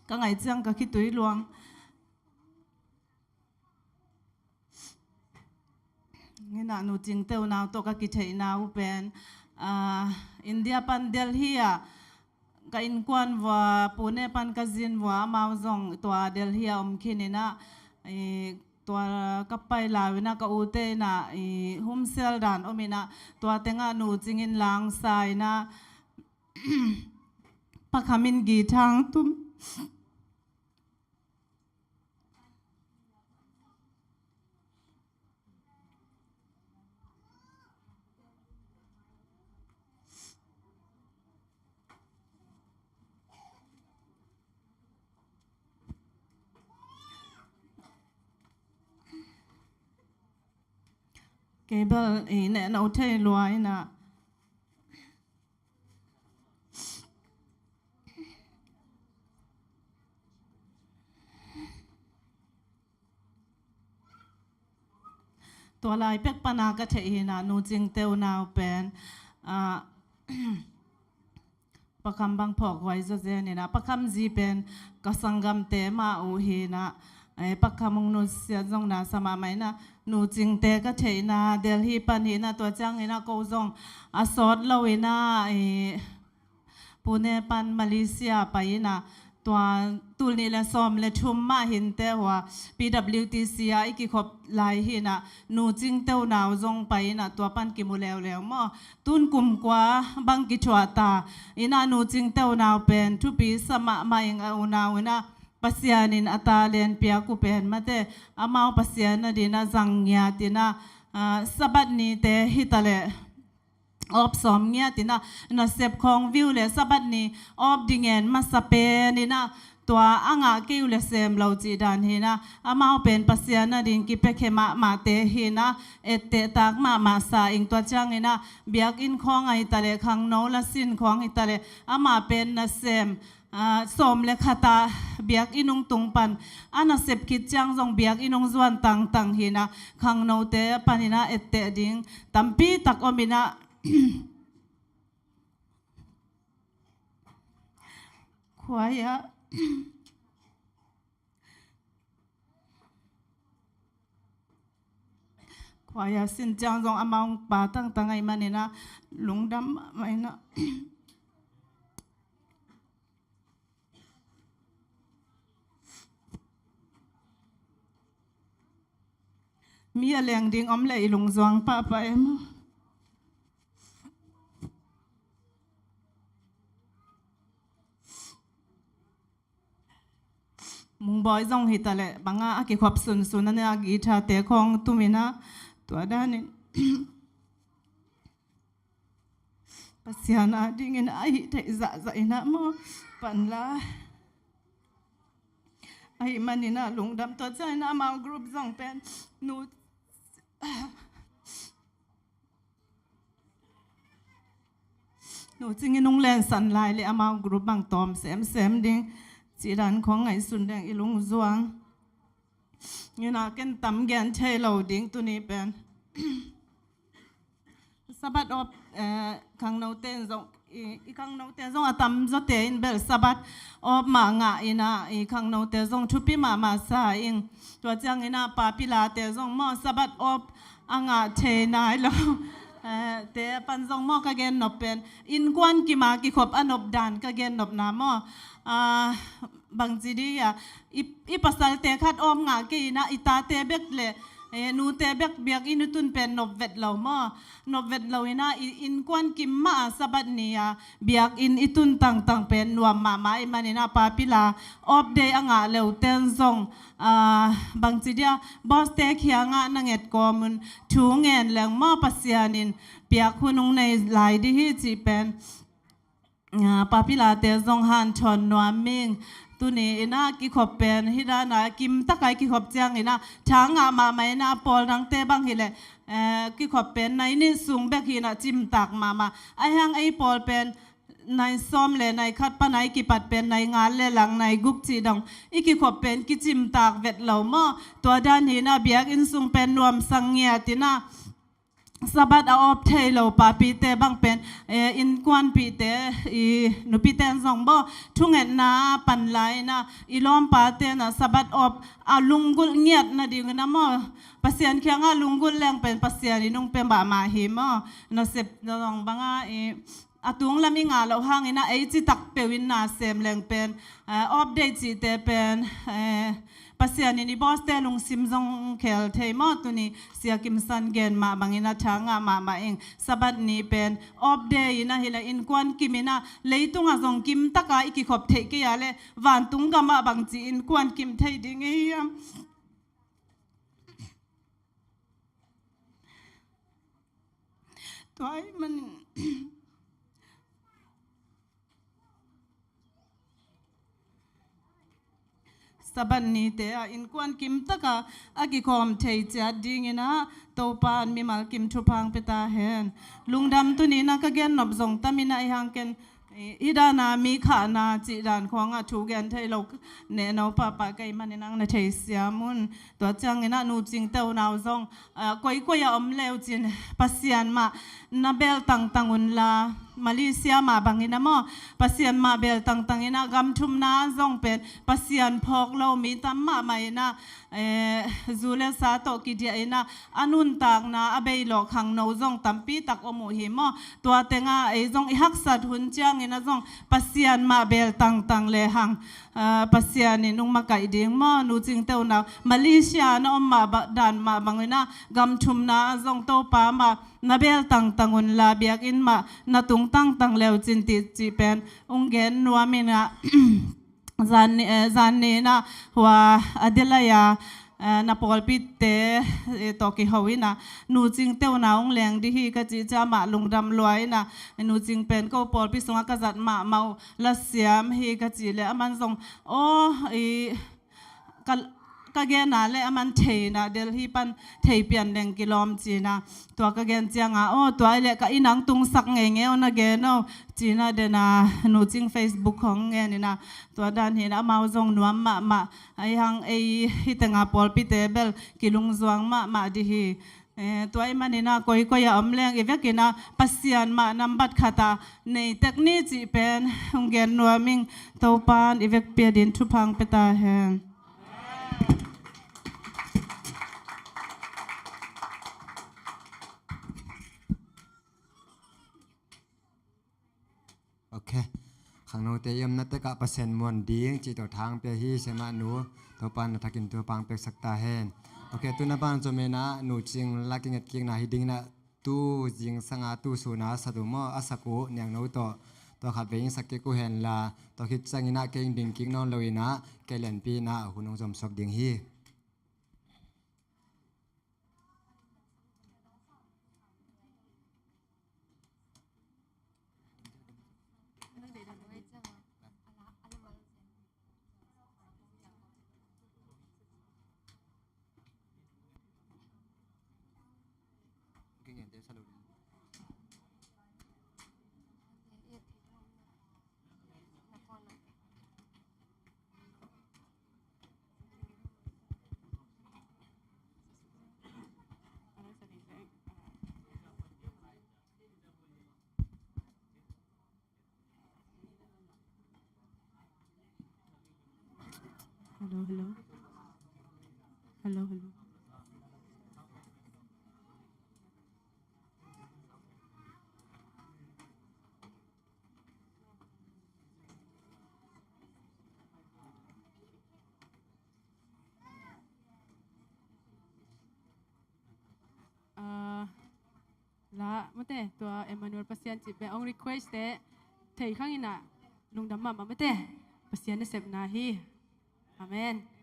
ka ngaih ciang ka khitui luang. Hi in ah Nu Cingte unau tawh ka kitheihna uh pen, ah, India pan Delhi ah ka innkuan vua, Pune pan ka zin vua, amau zong tua Delhi ah om khin in ah, i, tua ka pai lai uh in ah ka ute in ah, i, humsel dan om in ah, tua teng ah Nu Cing in langsa in ah, Pa Kham in guitar hong tum. Kei bel i neh no thei lua in ah. Tua lai pek pan a ka theih hi in ah Nu Cingte unau pen, ah, Pa Kham bang phawk huai zaw zen in ah, Pa Kham zi pen ka sanggamte mah uh hi in ah, eh, Pa Kham hong nusiat zong na sa mahmah in ah, Nu Cingte ka theihna Delhi pan hi in ah, tua ciang in ah ko zong a sawt lo in ah, eh, Pune pan Malaysia pai in ah, tua tul nih le sawm le thum mah hi inteh hua, P W T C ah i kikhop lai hi in ah, Nu Cingte unau zong pai in ah, tua pan kimu leuleu maw. Tun kum kua bang kithuah ta in ah, Nu Cingte unau pen thupi sa mahmah ing a, unau in ah, Pasian in a talent piak uh pen mate, amau Pasian ading in ah zang ngiat in ah, ah, Sabbath nite hi ta leh awp sawm ngiat in ah, nasep khawng view le Sabbath ni awp ding en masa pen in ah, tua a ngah kei uh le sem lo cih dan hi in ah, amau pen Pasian ading kipia khe mahmahte hi in ah, etteh tak mahmah sa ing. Tua ciang in ah, biakinn khawng ahi ta leh, khangno la sin khawng hi ta leh, amah pen nasem, ah, sawm le khat ah biakinn hong tung pan, a nasep khit ciang zong biakinn hong zuan tangtang hi in ah, khangnote pan in ah etteh ding tampi tak om in ah, khuai ah, khuai ah sin ciang zong amau hong pa tangtang ahih man in ah, lungdam mah in ah. Mi a leng ding om leh i lungzuang pahpah em. Mungbawi zong hi ta leh, bang ah a kikhop sunsun a, a guitar te khawng tum in ah, tua dan in Pasian ading in a hih theih zahzah in ah maw, pan la. Ahih man in ah lungdam, tua ciang in ah amau group zong pen Nu, Nu Cing in hong lensan lai leh amau group bang tawm semsem ding cih dan khawng ngaihsun ding i lungzuang. Hi in ah ken tam gen thei lo ding tuni pen. Sabbath awp, eh, khangnote in zong i, i khangnote zong a tamzawte in bel Sabbath off mah ngah in ah, i khangnote zong thupi mahmah sa ing. Tua ciangin ah papilate zong maw Sabbath off a ngah thei nai lo. Eh, te pan zong maw ka gen nop pen innkuan kim a kikhop a nop dan ka gen nopna maw. Ah, bangci dih a, i, i pasalte khat off ngah kei in ah i tate bek le, eh, nute bek biakinn i tun pen nop vet lo maw. Nop vet lo in ah i innkuan kim mah a Sabbath ni a biakinn i tun tangtang pen nuam mahmah ahih manin ah papila off day a ngah le uh ten zong, ah, bangci dih a, boss te kiangah na nget kawm un thu ngen leng maw Pasian in piak hun hong nei lai dih hi cih pen, ah, papilate zong hanthawn nuam ing. Tuni in ah kikhop pen hih dan a kim tak a i kikhop ciangin ah tha ngah mahmah in ah, pawl dangte bang hi leh, eh, kikhop pen nai nih sung bek hi in ah cimtak mahmah. Ahi hang ei pawl pen nai sawm le nai khat pan a i kipat pen nai nga le lang nai guk cih dong i kikhop pen kicimtak vet lo maw. Tua dan hi in ah biakinn sung pen nuamsa ngiat in ah Sabbath a off thei lo papite bang pen, eh, innkuanpihte, i nupite in zong maw thungetna pan lai in ah i lawmpate in ah Sabbath off a lunggulh ngiat nading in ah maw Pasian kiangah lunggulh leng pen Pasian in hong pia mahmah hi maw. Nasep zong bang a, i a tunglam i ngah loh hangin ah ei citak peuh in na sem leng pen, eh, off day cihte pen, eh, Pasian in i boss te lungsim zong khel thei maw. Tuni Sia Kim San gen mah bangin ah tha ngah mahmah ing. Sabbath ni pen off day in ah hi leh innkuan kim in ah leitung ah zong kim tak a i kikhop theih kei a leh vantung gam ah bangci innkuan kim thei ding ei hiam? Tua ahih manin Sabbath nite ah innkuan kim tak a a kikhawm thei ciat dingin ah Topa'n mimal kim thupha hong pia ta hen. Lungdam. Tuni in ah ka gen nop zong tam in ah, ahi hang ken i, i dan a mi khahna cih dan khawng ah thu gen thei lo neh no pahpah ka hih manin ah na theisiam un. Tua ciangin ah Nu Cing te unau zong, ah, koikoi a om le uh cin Pasian mah na bel tangtang un la, Malaysia mah bangin ah maw Pasian mah bel tangtang in ah gam thumna ah zong pen Pasian phawk lo mi tam mahmah in ah, eh, zu le sa tawh kidiah in ah a nuntakna a bei lawh khangno zong tampi tak om uh hi maw. Tua teng ah ei zong i haksat hun ciangin ah zong Pasian mah bel tangtang le hang, ah, Pasian in hong makaih ding maw. Nu Cing te unau Malaysia na om mah ba, dan mah bangin ah gam thumna ah zong Topa mah na bel tangtang un la, biakinn mah na tung tangtang le uh cin ti cih pen hong gen nuam in ah, zan ni, eh, zan ni in ah hua Adelaide a, eh, na pawlpite, eh, tawh kiho in ah Nu Cing te unau hong leng dih hi ka cih ciang amah lungdam lua in ah, Nu Cing pen ko pawlpi sungah ka zat mahmah uh, lasiam hi ka cih leh aman zong aw, i, ka, ka gen a leh aman thei in ah Delhi pan thei pian leng kilawm ci in ah. Tua ka gen ciang ah, aw, tua ahih leh ka inn ah hong tungsak ngeingei aw, na gen aw ci in ah den a, Nu Cing Facebook hong ngen in ah. Tua dan hi in ah amau zong nuam mahmah. Ahi hang ei hih teng ah pawlpite bel kilungzuang mahmah dih hi. Eh, tua ahih manin ah koikoi a om leng i vek in ah Pasian mah nambat khat ah nei tek ni cih pen hong gen nuam ing. Topa'n i vekpi a dingin thupha hong pia ta hen. Ok. Khangnote i omna tek ah Pasian muan ding cih tawh tha hong pia hi, Sia Mah Nu. Topa'n na thakin thupha hong piaksak ta hen. Ok, tu na bang zom in ah Nu Cing la kinget kikna hi ding in ah, tu zingsang a tu sun a sat uh maw, a sak uh Niang No tawh, tua khat vei in sak kik uh hen la, tua khit ciangin ah kei in ding kik nawn lo in ah, kei lianpi in ah hun hong zom suak ding hi. Hello, hello. Hello, hello. Ah, la, mate, tua Emmanuel Pasian cih bek hong request te, thei khang in ah lungdam mahmah mate, Pasian nasepna hi. Amen.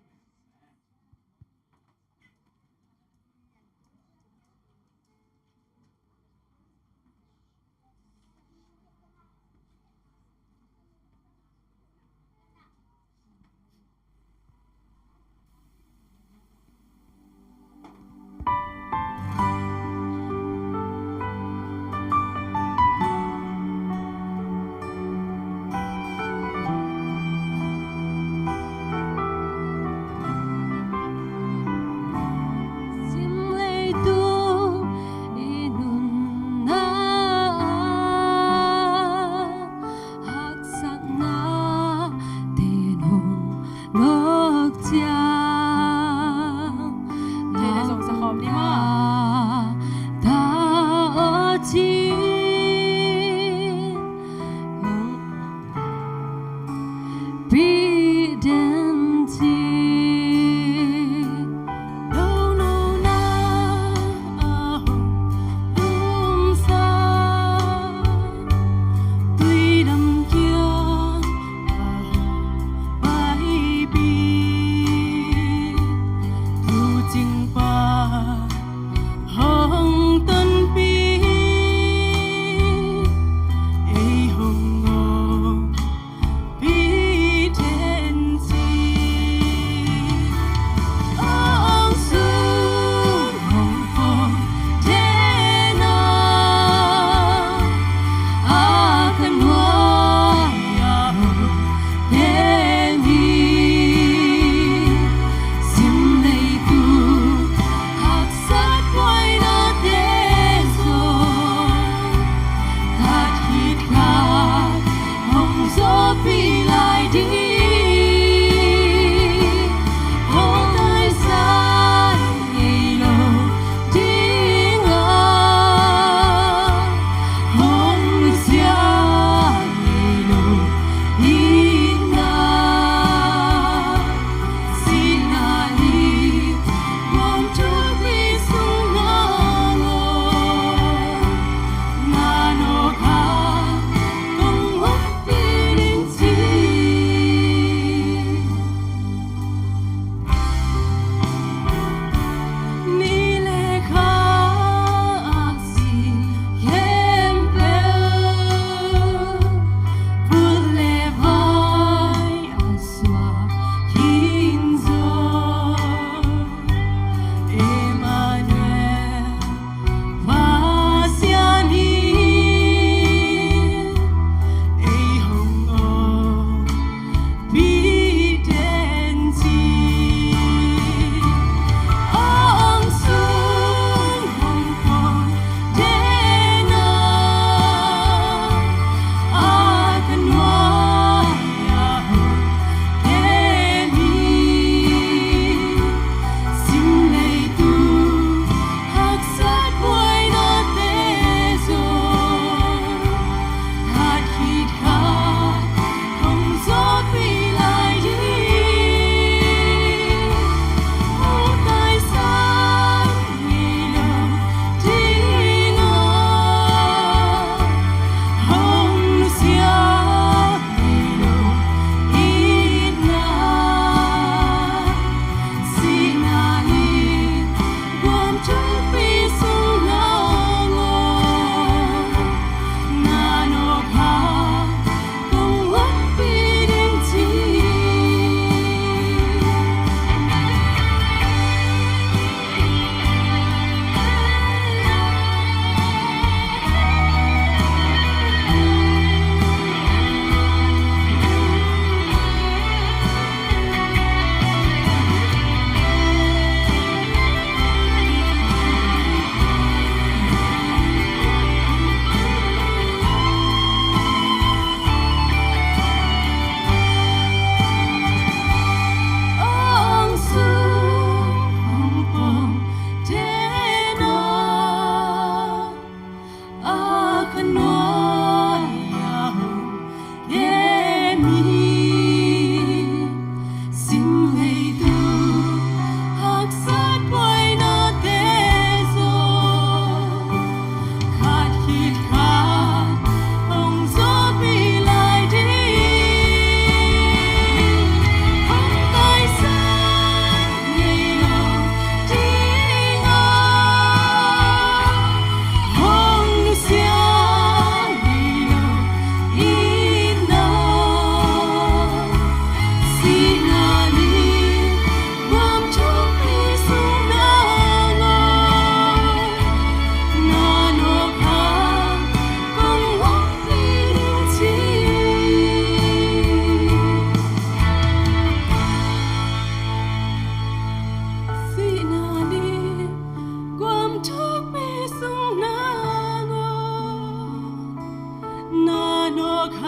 Topa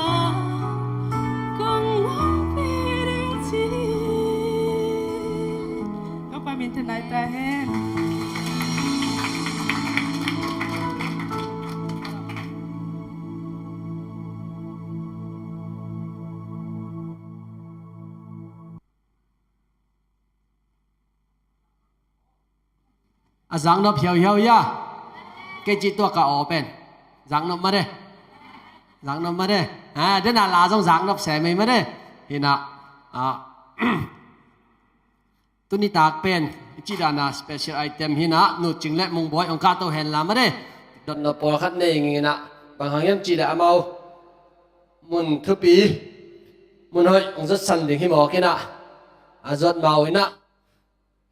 min thang nai ta hen. A zaknop hiauhiau ia. Kei cih tuak a aw pen zaknop mah de. Zaknop mah de. A, dena la zong zaknop semei mah de. Hina, a, tuni tak pen i cih dana special item hina Nu Cing le Mung Bawi hong kahto hen la mah de. Dotnop pawlkhat nei ing ina, bang hang hiam cih le amau mun thupi, mun hoih hong zotsan ding hi mawk ina, a zot mau ina,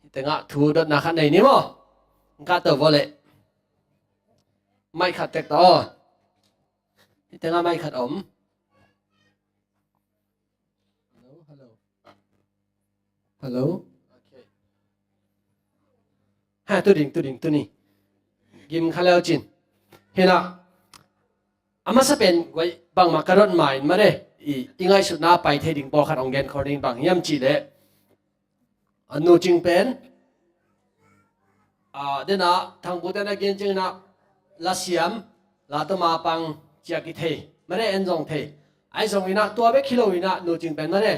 hih tengah thu dotna khat nei ni maw? Hong kahto vawleh. Mic khat tek ta aw. Hih tengah mic khat om. Hello, hello. Hello. Okay. Ha, tu ding, tu ding, tu ni. Gim kha leu cin. Hina. A masa pen guai bangmah ka dot mai mah de. I, i ngaihsutna pai thei ding pawlkhat hong gen khol ding bang hiam cih leh. A Nu Cing pen, a, dena thangkute na gen ciangina lasiam, la tawh mapang ciak i thei. Mah de en zong thei. Ahi zongina tua bek hi lo ina Nu Cing pen mah de.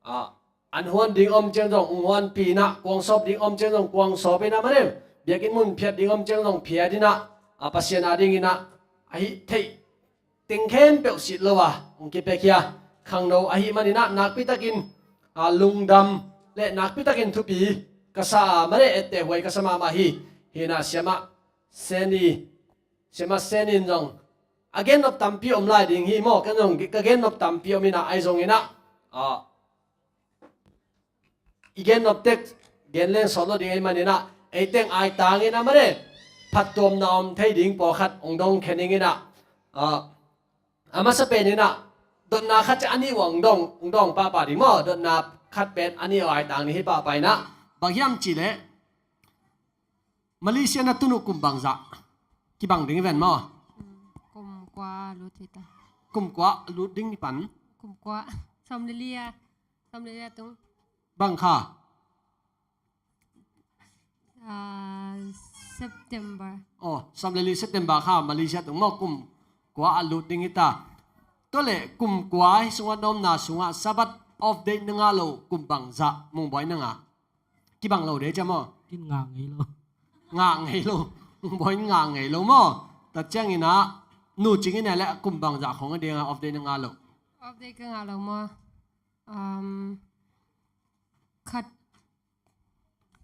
A, an huan ding om ciang zong hong huanpi ina, kuang sawp ding om ciang zong kuang sawp ina mah de. Biakinn mun phiat ding om ciang zong phiat ina, a, Pasian a dingina, ahi thei teng khempeuh sit lo a hong kipia khia khangno ahih maninah nakpitakin, a, lungdam le nakpitakin thupi ka sa a, mare ette huai ka sa mahmah hi. Hinah siamah Seni, siamah Senin zong a gennop tampi om lai ding hi maw? Ken zong ka gennop tampi om inah, ahi zonginah, a, i gennop tek gen leng sawt lo ding ahih maninah, eiteng aitangin a mare phattuamna om thei ding pawlkhat hong dong khen inginah, a, a masa peninah dotna khat ciah a nih uh hong dong, hong dong pahpah ding maw? Dotna khat pen a nih uh aitang ding hi pahpah inah, bang hiam cihleh Malaysia na tun uh kum bangzah kibang ding hi ven maw? Kum kua lut hi ta. Kum kua lut ding hi pan? Kum kua. Sawm le li a. Sawm le li a tung. Bang kha? Ah, September. Oh, sawm le li September kha Malaysia tung maw, kum kua a lut ding hi ta. Tua le kum kua hi sungah na omna sungah Sabbath off day na ngah lo kum bangzah Mung Bawi na ngah? Kibang lo de cia maw? In ngah ngei lo. Ngah ngei lo. Mung Bawi in ngah ngei lo maw? Tua cianginah Nu Cing in le kum bangzah khong a dinga off day na ngah lo? Off day ka ngah lo maw? Um, khat,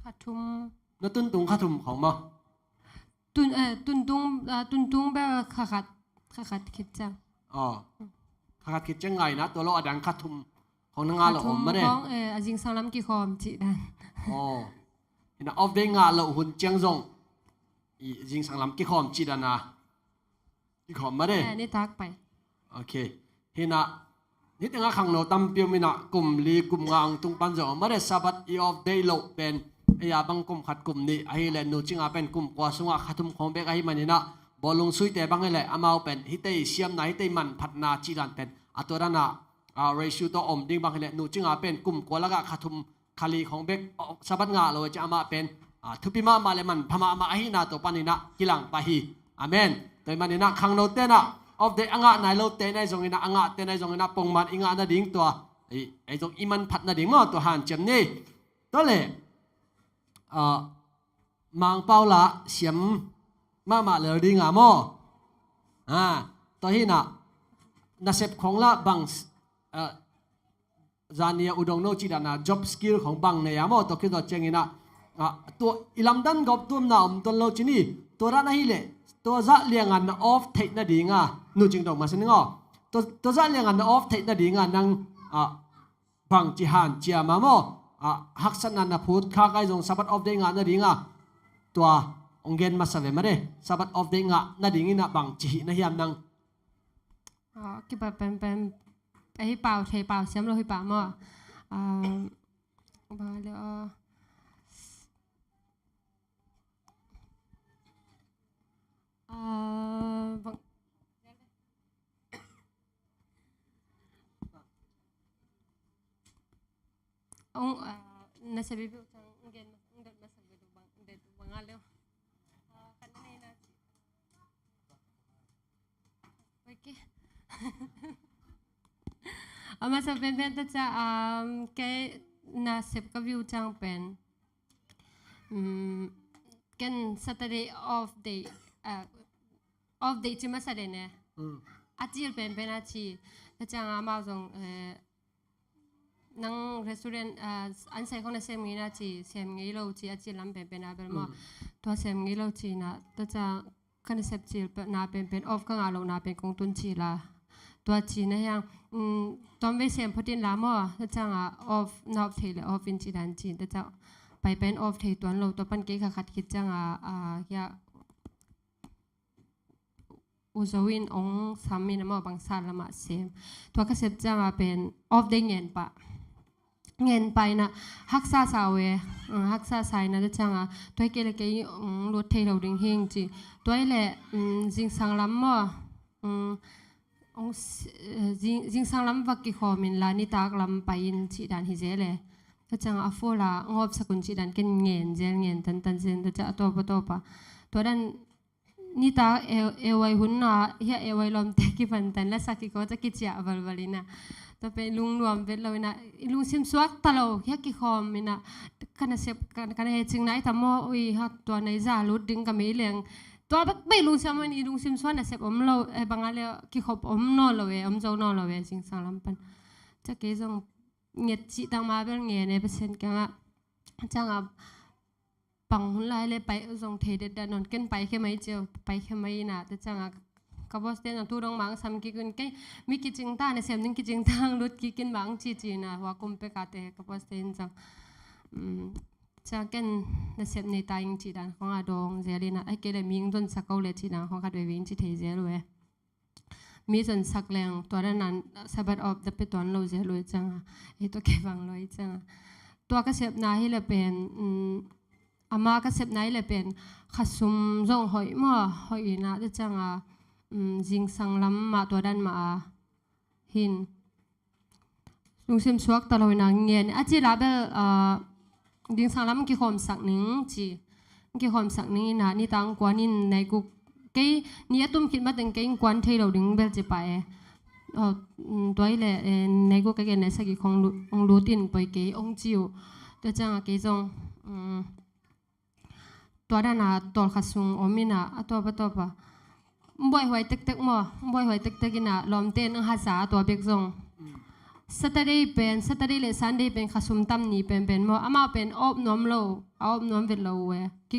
khat thum. Na tuntung khat thum khong maw? Tun, eh, tuntung, ah, tuntung bel kha khat, kha khat khit ciang. Oh. Kha khat khit ciang ngaina, tua lo a dang kha thum khong na ngah lo om mah de. Kha thum khong, eh, a zingsang lam kikhawm cih dan. Oh. Hinah off day ngah lo hun ciang zong i zingsang lam kikhawm cih dan a. Kikhawm mah de. Eh, nitak pai. Ok. Hinah, nitengah khangno tampi om inah, kum li, kum nga hong tung pan zong mah de, Sabbath i off day loh pen, ei a bang kum khat kum nih, ahileh Nu Cing a pen kum kua sungah kha thum khong bek ahih maninah, bawlung suite bang hileh, amau pen, hitei siamna, hitei manphatna cih dan pen, a tua danah, a, ratio tawh om ding bang hileh, Nu Cing a pen kum kua lakah kha thum, kha li khong bek, oh, Sabbath ngah lo a ci amah pen, ah, thupi mahmah le manpha mahmah ahihna tua paninah kilang pah hi. Amen. Tua ahih maninah khangno tenah off day a ngah nai lo tenah ahi zonginah, a ngah tenah ahi zonginah pongman i ngah nading tua, ei, ei zong i manphat nading maw, tua hanciam ni. Tua le, ah, Mangpau lah siam mahmah lel dinga maw? Ah, tua hinah nasep khong lah bang, ah, zania u dong no cih dana job skill khong bang nei a maw, tua khit zawh cianginah, ah, tua i lamdang gawp tuamna om tuan lo cih ni, tua dan ahileh, tua zah lianga na off theih nadinga, Nu Cing dong masa ning aw. Tua, tua zah lianga na off theih nadinga nang, ah, bangci hanciam a maw? Ah, haksatna na phut khak ahi zong Sabbath off day ngah nadinga, tua hong gen masa ve mah de. Sabbath off day ngah nadinginah bangci hih na hiam nang? Ah, kipat penpen, ahi pau thei pau siam lo hi pah maw? Ah, bang le, ah, ah, bang, Ong, ah, na sebi bi utang, ong gen, ong den masak bi bang, den bang a leo. Ah, kan na nei na ci. Okay. A masa penpen ta ca, um, kei na sep ka view ciang pen. Um, ken Saturday off day, uh, off day ci masa de ne. Mm. A cil penpen a ci. Ta ciang amau zong, eh, nang restaurant, ah, an sai khong na sem ngei na ci, sem ngei lo ci, a cil lam penpen a bel maw. Mm. Tua sem ngei lo ci na, ta ciang ka na sep cil na penpen, off ka ngah lo na pen kong tun cil a. Tua ci na hiang, mm, tuam vei sem phot in la maw, ta ciang a off, na off thei le off in ci dan ci, ta ciang pai pen off thei tuan lo, tua pan kei kha khat khit ciang a, a, hia, U Zo in ong sam in a maw bangsa lamah sem. Tua ka sep ciang a pen off day ngen pah. Ngen pah in a haksa sa uh e. Mm, haksa sa in a ta ciang a tua hi kei le kei, mm, lut thei lo ding hing ci. Tua hi le, mm, zingsang lam maw. Mm, ong s-, eh, zing, zingsang lam va kikhawm in la nitak lam pai in ci dan hi zel e. Ta ciang a a phone la ngawp sak un ci dan ken ngen zel, ngen tantan zel, ta ciang a tawp a tawp a. Tua dan nitak e, e wai hun na, hia e wai lawmte kipan tan la sak kiko ta kiciah valval in a. Tua pen lungnuam vet lo in a, i lungsim suak ta lo, hia kikhawm in a, ka na sep, ka, ka na hecing nai ta maw, ui, ha, tua nai za lut ding ka mei leng. Tua bek bei lungsim in i lungsim suak na sep om lo, eh, bang a le kikhop om nawn lo e, om zo nawn lo e, zingsang lam pan. Ca kei zong nget cih tak ma bel ngen e, Pasian kiangah. Ciangah pang hun lai le pai zong thei detdet nawn, ken pai khe mai cio, pai khe mai in a, ta ciangah ka boss te na tu dong mang sam kik un, kei mi kicing ta, na sem ding kicing ta, lut kik in mang ci ci in a, hua kum pek a te ka boss te in ciang. Um, ciang ken na sep nei ta ing ci dan khong a dong zel in a, ai kei le mi ing zon sak ko le ci dan khong khat veve in ci thei zel uh e. Mi zon sak leng tua dan an Sabbath off da pe tuan lo zel uh e ciang a, ei tua kei bang lo e ciang a. Tua ka sepna hi le pen, um, ama ka sepna hi le pen khasum zong hoih maw, hoih in a, ta ciang a, um, zingsang lam mah tua dan mah a hin. Lungsim suak ta lo in a ngen. A ci la bel, ah, zingsang lam kikhawm sak ning ci. Kikhawm sak ning in a, nitak kuan in naiguk. Kei ni a tum khit mateng kei kuan thei lo ding bel ci pah e. Oh, mm, tua hi le, eh, naiguk ka gen naisagih khong lu-, ong lut in poi kei ong ci uh. Tua ciang a kei zong, mm, tua dan a tawlkhat sung om in a, a tawp a tawp a. Buaihuai tektek maw, buaihuai tektek in a, lawmte in a haza a tua bek zong. Mm. Saturday pen, Saturday le Sunday pen khasum tam ni penpen maw, amau pen a op nuam lo, a op nuam vet lo uh e. Ki,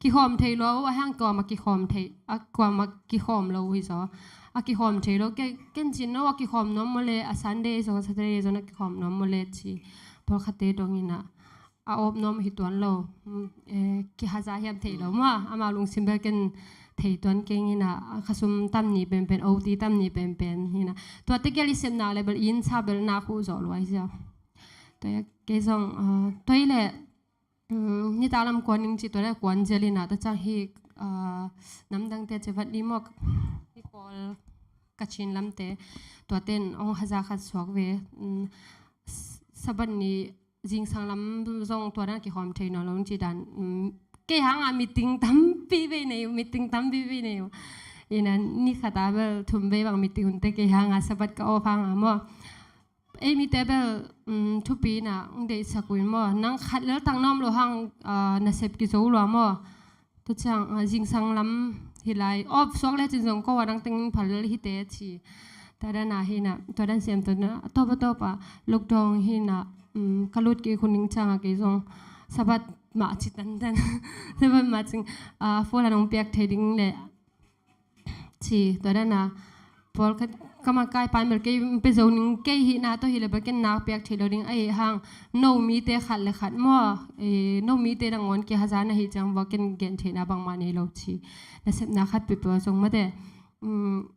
kikhawm thei lo uh, a hang kuamah kikhawm thei, a kuamah kikhawm lo uh hi zaw. A kikhawm thei lo, ke, ken cin no, a kikhawm nuam maw le, a Sunday zong, Saturday zong a kikhawm nuam maw le ci. Pawlkhatte dong in a. A op nuam hi tuan lo, mm, eh, kihaza hiam thei lo maw, amau lungsim bel ken thei tuan keng in a, khasum tam ni penpen, O T tam ni penpen hi in a. Tua te gel i sepna le bel inn sa bel nak uh zawh luai ziau. Tua kei zong, ah, tua hi le, mm, nitak lam kuan ning ci tua le kuan zel in a, ta ciang hi, ah, namdangte cevat ni maw, hi Kawl Kachin lamte, tua ten ong haza khat suak ve, mm, s-, Sabbath ni zingsang lam zong tua dan a kikhawm thei nawn lo ci dan. Um, kei hang a meeting tampi vei nei uh, meeting tampi vei nei uh. In a ni khat a bel thum vei bang meeting hun te kei hang a Sabbath ka off hang a maw. Ei mite bel, um, thupi in a ong deihsak uh in maw. Nang khat lel tang na om lo hang, ah, na sep kizo lua maw. Tua ciang, ah, zingsang lam hi lai, off suak le cin zong ko a dang tengin phal hi te ci. Tua dan a hi in a, tua dan sem tua dan a, a tawp a tawp a, lockdown hi in a, um, ka lut kik hun ning ciang a kei zong, Sabbath mah ci tantan. Sabbath mah cing, ah, phone a nong piak thei ding le ci, tua dan a, pawlkhat ka makai pan bel kei pe zo ning kei hihna tawh hi le bel ken nak piak thei lo ding a hi hang, no mite khat le khat maw, eh, no mite nangawn kihaza na hi ciang vua ken gen theihna bangmah nei lo ci. Na sepna khat peuhpeuh a zong mate. Um,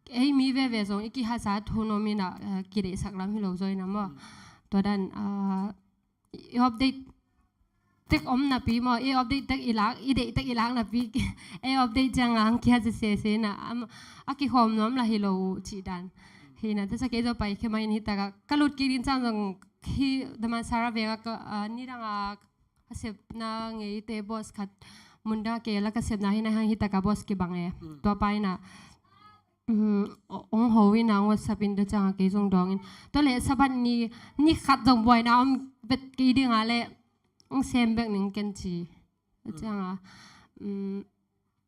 ei mi veve zong i kihaza thu nuam in a, eh, kideihsak lam hi lo zaw in a maw. Tua dan, ah, i update tek om napi maw, i update tek i lak, i deih tek i lak napi, i update ciang a hang kia sese se na, am, a kikhawm nuam la hi lo uh cih dan. Hi na, ta sa kei zaw pai khe mai in hi tak a, ka lut kik ding ciang zong Hi Damansara veng a ka, ah, nidang a ka sepna ngeite boss khat, mundang a kei la ka sepna hi na hang hi taka boss kibang e. Mm. Tua pa ina, mm, ong ho ina ong WhatsApp in da ciang a kei zong dawng in. Tua le Sabbath ni, ni khat zong buaina om vet kei ding a le ong sem bek ning ken ci. Da ciang a, mm,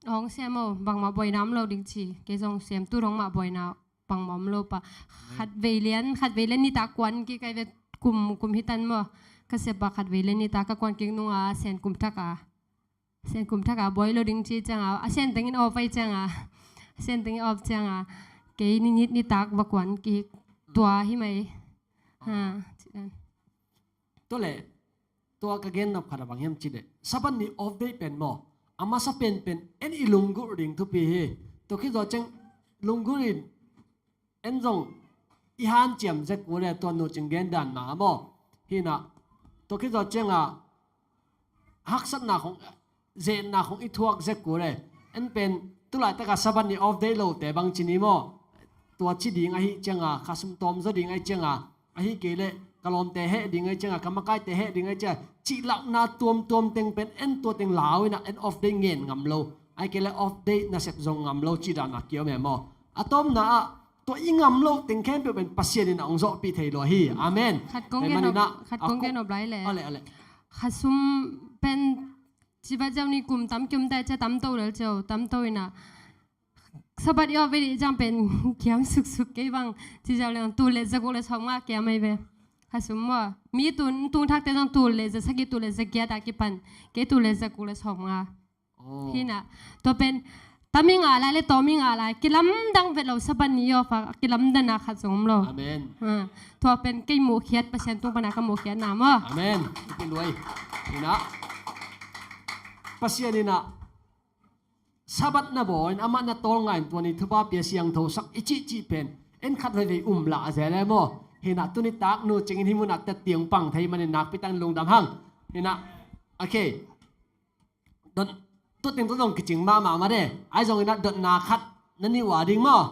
hong sem o, bangmah buaina om lo ding ci. Kei zong sem tu dong mah buaina bangmah om lo pa. Khat vei lian, khat vei lian nitak kuan kik ai ve kum, kum hitan maw. Ka sep a khat vei lian nitak ka kuan kik nung a sen kum thak a. Sen kum thak a buai lo ding ci ciang a. A sen tengin off ai ciang a. A sen tengin off ciang a. Kei ni nit nitak va kuan kik tua hi mai. Ha, ci dan. Tua le, tua ka gen nop khat a bang hiam cih leh, Sabbath ni off day pen maw, a masa penpen en i lunggulh ding thupi hi. Tua khit zawh ciang lunggulh in en zong i hanciam zek uh le tua nu cing gen dan mah maw. Hi na, tua khit zawh ciang a haksatna khong, zetna khong i thuak zek uh le, en pen tu laitak a Sabbath ni off day lote bang ci ni maw. Tua ci ding ahi ciang a, kha sum tawm zaw ding ahi ciang a, ahi kei le ka lawmte heh ding ahi ciang a, ka makaite heh ding ahi ciang a, cih lauhna tuamtuam teng pen en tua teng lau ina en off day ngen ngam lo. Ahi kei le off day nasep zong ngam lo cih dan a kiom e maw. A tawpna ah tua i ngam lo teng khempeuh pen Pasian in a hong zawhpih thei lo hi. Amen. Khat kong gen nop, khat kong gen nop lai le. Ale, ale. Kha sum pen civat zau ni kum tam kium tai cia tam to lel cio, tam to ina. Sabbath i off i dih ciang pen kiam suksuk kei bang. Ci zau leng tul le za guk le sawm nga kiam ai ve. Kha sum maw. Mi tun, tung thakte zong tul le za sagih, tul le za giat a kipan. Kei tul le za guk le sawm nga. Oh. Hi na. Tua pen tam i ngah lai le tawm i ngah lai. Kilamdang vet lo Sabbath ni i off a kilamdang a khat zong om lo. Amen. Ha. Tua pen kei muhkhiat, Pasian tung pana ka muhkhiatna maw. Amen. Ipi luai. Hi na. Pasian ina Sabbath na bawl in amah na tawlnga in tua ni thupha pia siangthosak i cihcih pen en khat veivei um lah a zel e maw. Hi na, tuni tak nu cingin hih munah tet tiang pang thei manin nakpi takin lungdam hang. Hi na, okay. Dot, tua teng tua zong kicing mahmah mah de. Ai zong ina dotna khat na nih uh a ding maw.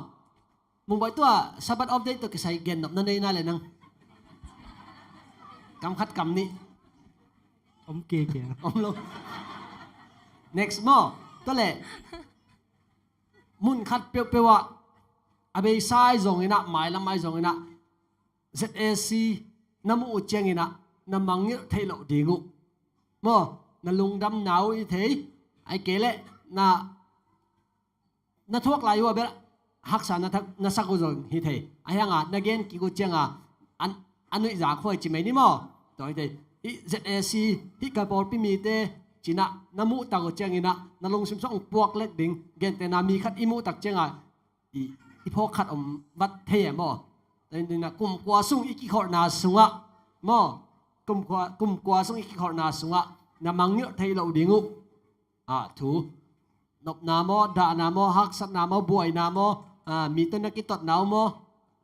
Mungbawi tua Sabbath off day tua kisai gen nop na nei na le nang. Kam khat kam nih. Om kei kei. Om lo. Next maw. Tua le. Mun khat peuhpeuh ah a beisa ai zong ina, mailam ai zong ina, Z A C na muh uh ciang ina na mangngilh theih loh ding uh. Maw, na lungdamna uh i thei. Ai kei le na na thuak lai uh a bel haksa na thak, na sak uh zong hi thei. A hianga na gen kik uh cianga an, a nuih zak huai ci mai ni maw? Tua hi thei. Hih Z A C, hih ka pawlpi mite cina na muhtak uh ciangina na lungsim sawng puak lek ding. Gentehna mi khat i muhtak cianga i, i phawk khat om vat thei e maw? Tua hi na kum kua sung i kikholhna sungah maw? Kum kua, kum kua sung i kikholhna sungah na mangngilh thei loh ding uh. Ah, thu. Nopna maw, dahna maw, haksatna maw, buaina maw, ah, mi tawh na kitotna uh maw,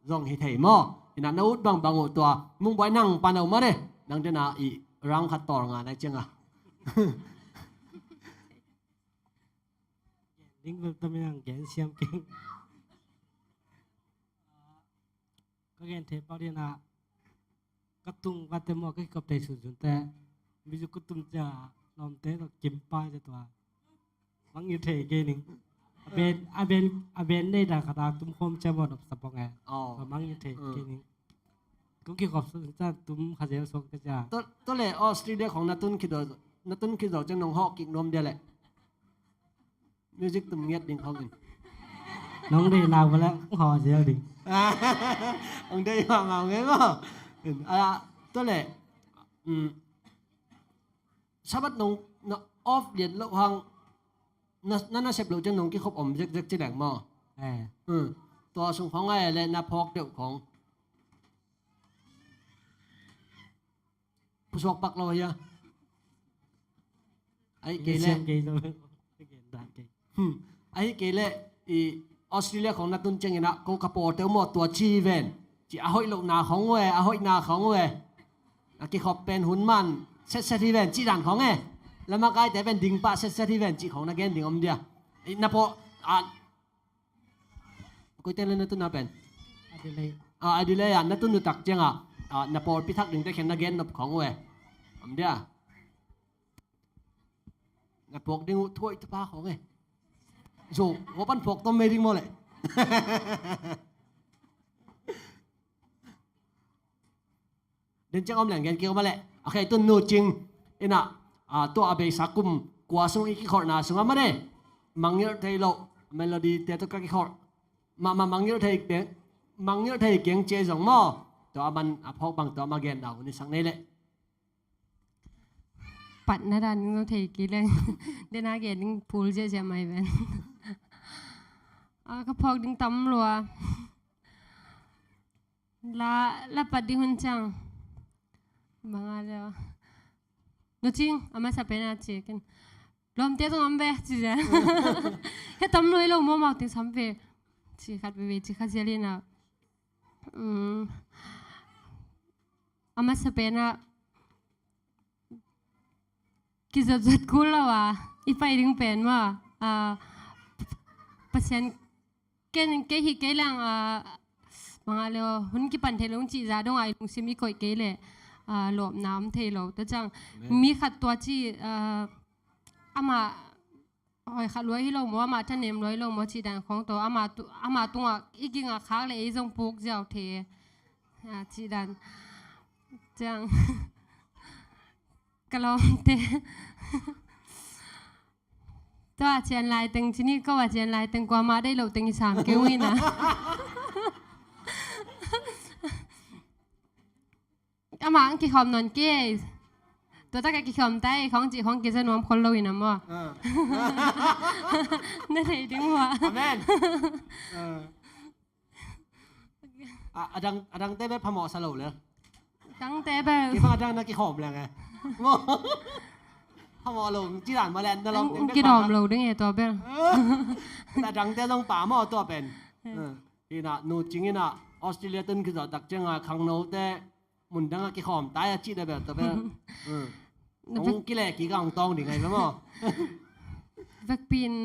zong hi thei maw? Ina na ut bangbang uh tua mungbuai nang pan uh mah ne. Nang dena i round khat tawlnga nai cianga. Ding bel taminang gen siam keng. Ka gen thei pak dina ka tung vate maw, ka kikop thei sunsunte. Mizu ka tum cia lawmte tawh kim pa cia tua. Mangngilh thei kei ning. A ben, a ben, a ben nei da kata tum khawm cia maw nop sapong e. Oh. Tua mangngilh thei kei ning. Kong kikop sunsun cia tum kha zel suak ka cia. Tua, tua le Australia khong na tun khit zaw, na tun khit zaw cia nong hawh kik nuam dia le. Music tum ngiat ding khawng in. Nong deih nau bala hong haw zel ding. Hong deih mahmah ngei maw? Tua le, um, Sabbath nong na off lian loh hang na, na, na sep loh ciang nong kikhop om zekzek ci leng maw? Eh. Um, tua sung khawng ai le na phawk deuh khawng. Pusuak pak lo hia. Ahi kei le. Siam kei lo. Gen dan kei. Hmm. Ahi kei le i Australia khong na tun ciangina ko ka pawlte uh maw tua ci ven. Ci a hoih lohna khong uh e, a hoihna khong uh e. A kikhop pen hun man setset hi ven ci dan khong e. Lamakaite pen ding pah setset hi ven ci khong na gen ding om dia. I na paw a Koite le na tun na pen? Adelaide. Ah, Adelaide ah, na tun uh tak cianga. ah, na pawlpi thak dingte khian na gen nop khawng uh e. Om dia. Na phawk ding uh thuaih tapa khawng e. Zo, hua pan phawk tom mei ding maw leh. Den ciang om leng gen kik om a leh. A khei tun Nu Cing in ah, ah, tua a beisa kum kua sung i kikholhna sungah mah ne. Mangngilh thei loh, melody te tawh ka kikholh. Mahmah mangngilh thei keng, mangngilh thei keng ci zong maw. Tua a man a phawk bang tua mah genna hun i sak nei leh. Patna dan ding lo thei kei leng. Den a gen ding phul ziahziah mai ven. A, ka phawk ding tam lua. La, la pat ding hun ciang. Bang a leh. Nu Cing, a masa pen a ci ken. Lawmte zong om ve, ci zia. He tam lua i lo maw, mau ting sam ve. Ci khat veve, ci khat zia lina. Mm. A masa pen a. Kizotzot kul lo a, i pai ding pen maw. A, Pasian ken, kei hi kei leng, a, bang a leh hun kipan thei lo cih zah dong a i lungsim i koih kei leh, a, lawpna om thei lo. Tua ciang, amen, mi khat tua ci, a, amah, hoi khat lua hi lo maw, amah thanem lua hi lo maw, cih dan khawng tawh, amah tu-, amah tungah i ging a khak leh ei zong puk ziau thei, a, cih dan. Ciang. Ka lawmte. Tua a cian lai teng, cini ko a cian lai teng, kuamah deih loh teng i sam kei ung ina. Amah ang kikhawm nawn kei. Tua tak a kikhawm tai, khawng cih khawng kiza nuam khol lo ina maw. Ah. Na thei ding maw. Amen. Ah. A, a dang, a dangte bel phamawh sa lo le. Dangte bel. Kei bang a dang na kikhawm leng e. Phamawh lo, ci dan ma len na lawm ding bek kidawm lo ding e tua bel. A dangte zong pa maw tua pen. Hmm. Ina, Nu Cing ina, Australia tun kizawh tak ciang a khangnote, mun dang a kikhawm tai a cih le bel tua bel. Hmm. Hong kileh kik a hong tawng ding ahi ve maw? Vekpi in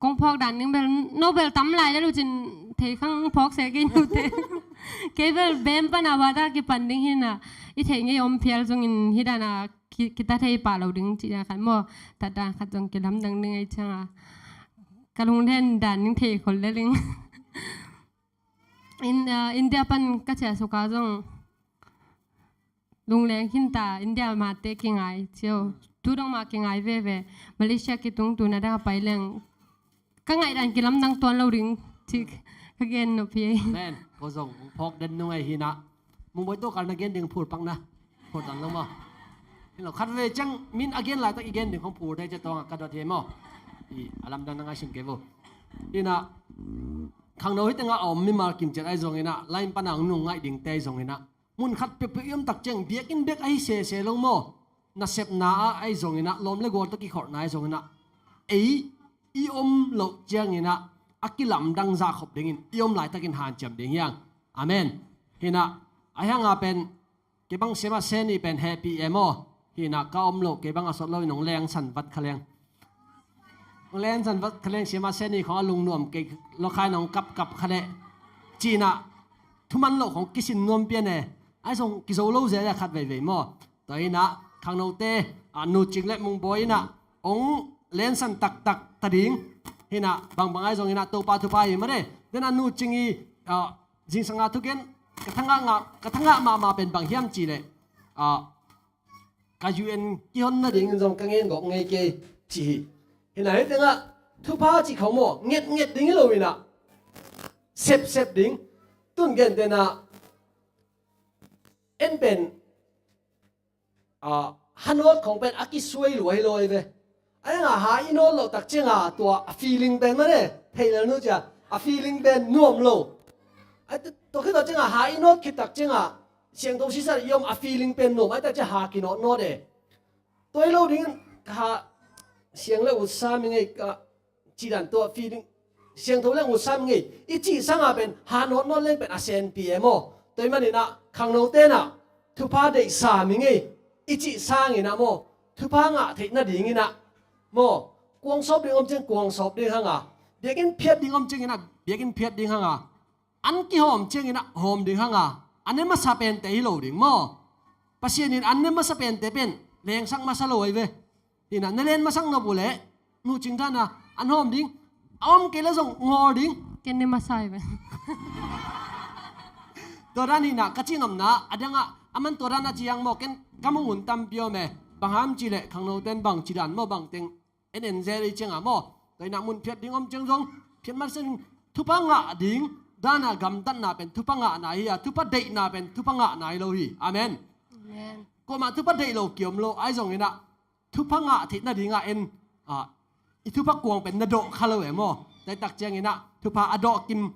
kong phawk dan ding bel, no bel tam lai le lucin thei khang phawk se kei nute. Kei bel bem pan a wata kipan ding hina. I thei ngei om phial zongin hi dan a ki-, kita thei pah lo ding cih dan khat maw. Tat dan khat zong kilamdang ding ahi ciang a. Ka lunglen dan ding thei khol le ding. In, ah, India pan ka ciah suk a zong lungleng khin ta, India mate kingai cio. Tu dong mah kingai veve. Malaysia kitung tu na dang a pai leng. Ka ngaih dan kilamdang tuan lo ding cih ka gen nop hi. Amen. Ko zong phawk den nung ahi na. Mungbawi tawh kal na gen ding phul pak na. Phul tan lo maw. Ina khat ve ciang min a gen laitak i gen ding khong phul thei ciah tawng a ka dot hi maw. I a lamdang na ngaihsun kei vo. Ina khangno hi tengah a om mimal kimciat ahi zong ina, line pan a hong nung ngaih dingte ahi zong ina, mun khat peuhpeuh i om tak ciang biakinn bek ahi sese lo maw? Nasepna ah ahi zong ina, lawm le gual tawh kikholhna ahi zong ina, ei i om loh ciang ina, a kilamdang zahkhop dingin i om laitakin hanciam ding hiang. Amen. Hina, a hiang a pen, kei bang siama seni pen hehpih em aw. Hina, ka om loh, kei bang a sawt lo in hong lengsan vat kha leng. Hong lengsan vat kha leng, siama seni khong a lungnuam kei lo kha in hong kapkap kha leh. Cina, thuman loh khong kisin nuam pian e. Ahi zong kizo lo zia khat veivei maw. Tua ina, khangnote, a, Nu Cing le Mungbawi ina, hong lengsan taktak ta ding. Hina, bangbang ahi zong ina, Topa thupha hi mah de. Dena Nu Cing i, a, zingsang a thugen, ka thangah ngah, ka thangah mahmah pen bang hiam cih leh, ah, ka U N kihon nadingin zong ka ngen gawp ngei kei cih hi. Hina hi tengah, thupha cih khong maw, ngetnget ding hi lo ina, sepsep ding, tun gen tena, en pen, ah, hanawt khong pen a kisuai lua hi lo ahi ve. Ahi hanga ha i nawt loh tak cianga tua a feeling pen mane, theih lel nu cia, a feeling pen nuam lo. Ahi tua khit tak cianga ha i nawt khit tak cianga, siangtho sisa i om a feeling pen nuam, ahi tak cia ha kinawtnawt e. Tua hi lo dingin ha siang le ut sam i ngei ka, cih dan tua feeling, siangtho le ut sam i ngei, i cih sanga pen, ha nawtnawt leng pen a senpi e maw. Tua hi maninah, khangno tenah, thupha deih sam i ngei, i cih sanginah maw, thupha ngah theih nadinginah, maw, kuang sawp ding om ciang kuang sawp ding hanga, biakinn phiat ding om cianginah, biakinn phiat ding hanga, an kihawm cianginah hawm ding hanga, a ne masa pente hi lo ding maw? Pasian in a ne masa pente pen lengsak masa lo ahi ve. Hi na, na len masak nop uh leh nucing dan a an hawm ding, a om kei leh zong ngawl ding. Ken ne masa ahi ve. Tua dan hi na, ka cih nopna a dang ah, a man tua dan a ciang maw, ken ka muh hun tampi om e. Bang hang hiam cih leh khangnote'n bang ci dan maw, bang teng en en zel i ciang a maw, tua hi na mun phiat ding om ciang zong phiat masa ding. Thupha ngah ding dan a gamtatna pen thupha ngahna hi a, thupha deihna pen thupha ngahna hi lo hi. Amen. Amen. Kuamah thupha deih lo kiom lo, ahi zongin ah thupha ngah theih nading ah en, ah, i thupha kuang pen na dawh kha lo e maw? Tua hi tak ciangin ah thupha a dawh kim,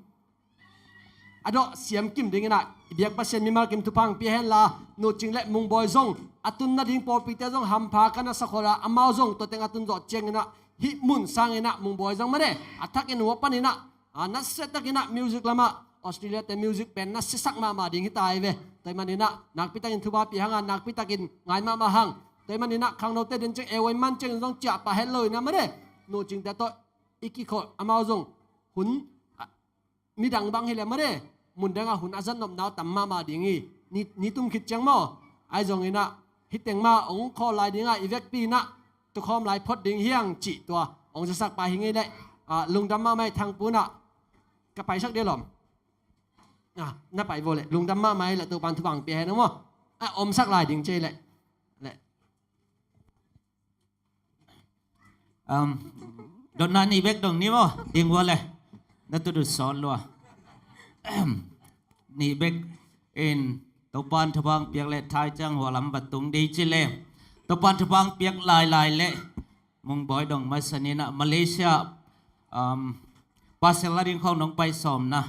a dawh siam kim dingin ah i biak Pasian mimal kim thupha hong pia hen la, nucing leh Mungbawi zong a tun nading pawlpite zong hampha ka na sa khol a, amau zong tua teng a tun zawh ciangin ah hih mun sangin ah Mungbawi zong mane a thakin hua panin ah, a, nasia takin ah music lamah Australia te music pen nasiasak mahmah ding hi ta hi ve. Tua hi manin ah nakpi takin thupha pia hang a, nakpi takin ngai mahmah hang. Tua hi manin ah khangnote den ciang, e wai man ciang zong ciah pah het lo in ah mane, nucingte tawh i kikhol, amau zong hun, a, midang bang hi leh mane, mun dang ah hun a zat nopna uh tam mahmah ding hi. Ni, ni tum khit ciang maw, ahi zongin ah hih teng mah hong khawl lai ding ah i vekpi in ah tukhawm lai phot ding hi hang cih tua hong zasak pa hi ngei leh, ah, lungdam mahmah hi. Thangpu in ah ka paisak dih lawm. Ah, na pai vo leh, lungdam mahmah hi leh, Topa'n thupha hong pia hen maw. Ah, omsak lai ding ci leh. Leh. Um, dotna nih bek dong ni maw, ding vo leh. Na tu dut sawn lua. Nih bek in Topa'n thupha hong piak leh thai ciang hua lam va tung ding ci leh. Topa'n thupha hong piak lailai leh Mungbawi dong masa ni in ah Malaysia, um, pasal la ding khawng nong pai sawm na.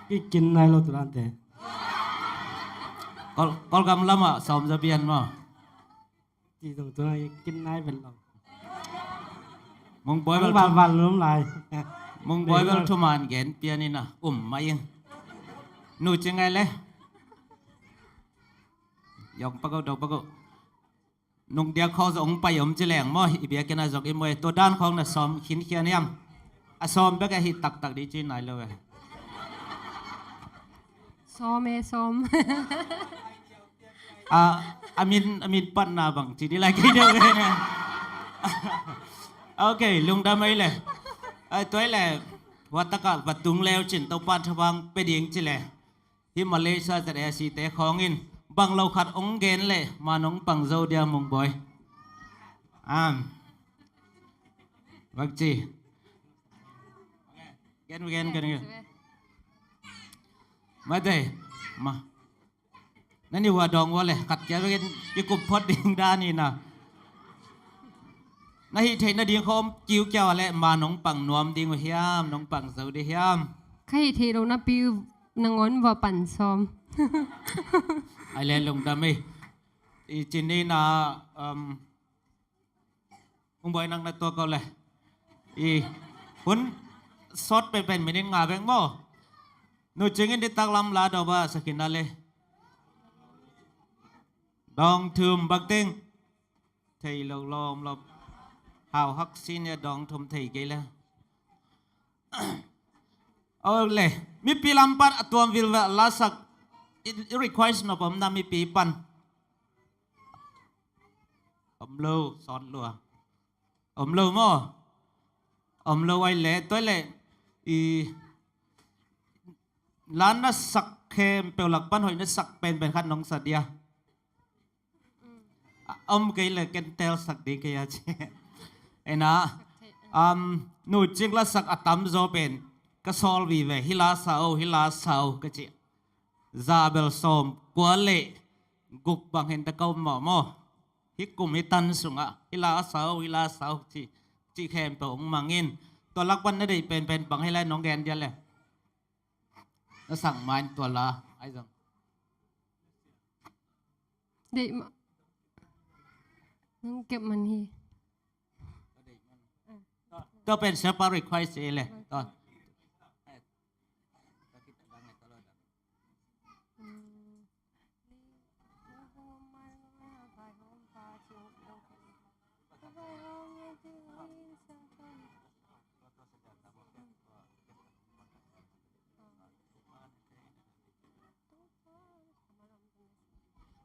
Kikin nai lo tu dante. Kol, Kolgam lamah sawm za bian maw. Ti zong tu na kikin nai ven lo. Mungbawi bel val lum lai. Mungbawi bel thuman gen pian in ah um mai ing. Nucing ngai leh. Yong pago, dong pago. Nung dia khaw zong pai om ci leng maw, i biakinn ah zong i muai, tua dan khawng na sawm khin khian hiam? A sawm bek a hi taktak ding ci nai lo e. Sawm e, sawm. A, a min, a min patna bang ci ding lai kei deuh e. Ok, lungdam ei leh. Ai, tua ei leh, hua tak ah va tung leu cin Topa'n thupha hong pia ding ci leh. Hih Malaysia Z A C te khawng in bang lo khat hong gen leh ma nong pang zo dia Mungbawi. Am. Bang ci. Gen, gen, gen, gen. Mate. Ma. Na ni hua dong vo leh, khat kia gen, kikum phot ding dan in ah. Na hih theih nading khawng kiu kia leh ma nong pang nuam ding uh hiam, nong pang zo ding hiam? Ka hih theih loh napi nangawn va pan sawm. Ai leh lungdam ei. I cin ni na, um, Mungbawi nang na tuak ko leh. I hun sawt penpen minit nga bek maw. Nucing in ditak lam la dawh ba sakin a leh. Dawng thum bak teng. Thei lo lawm lawm. Hau hak sin ya dawng thum thei kei leh. Aw leh, mipi lam pan a tuam vilvel la sak i, i request nop om na mipi pan. Om lo, sawt lua. Om lo maw. Om lo ai leh, tua leh. I, la na sak khempeuh lak pan hoih na sak penpen khat nong sa dia. A, om kei leh ken tel sak ding kei a ci. Ei na, um, nucing la sak a tam zaw pen ka sawl vive, hih la sa o, hih la sa o ka ci. Za bel sawm kua leh guk bang hen ta ka um maw maw. Hih kum hih tan sungah hih la sa o, hih la sa o ci, ci khempeuh hong mang in. Tua lak pan na deih penpen bang hi lai nong gen dia leh. Na sang main tua la, ai zong. Deih mah. Nang kep man hi. Tua pen siapa request ci leh. Tua.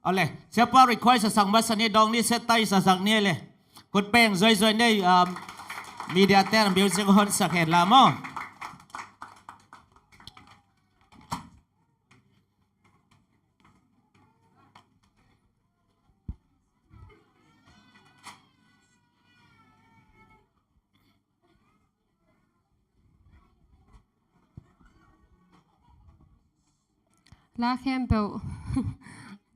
Awle, siapa request a sang masa ni dong ni set tai sa sang ni le. Kut peng zoi zoi nei, um, media ten music hon sak hen la maw. La khempeuh.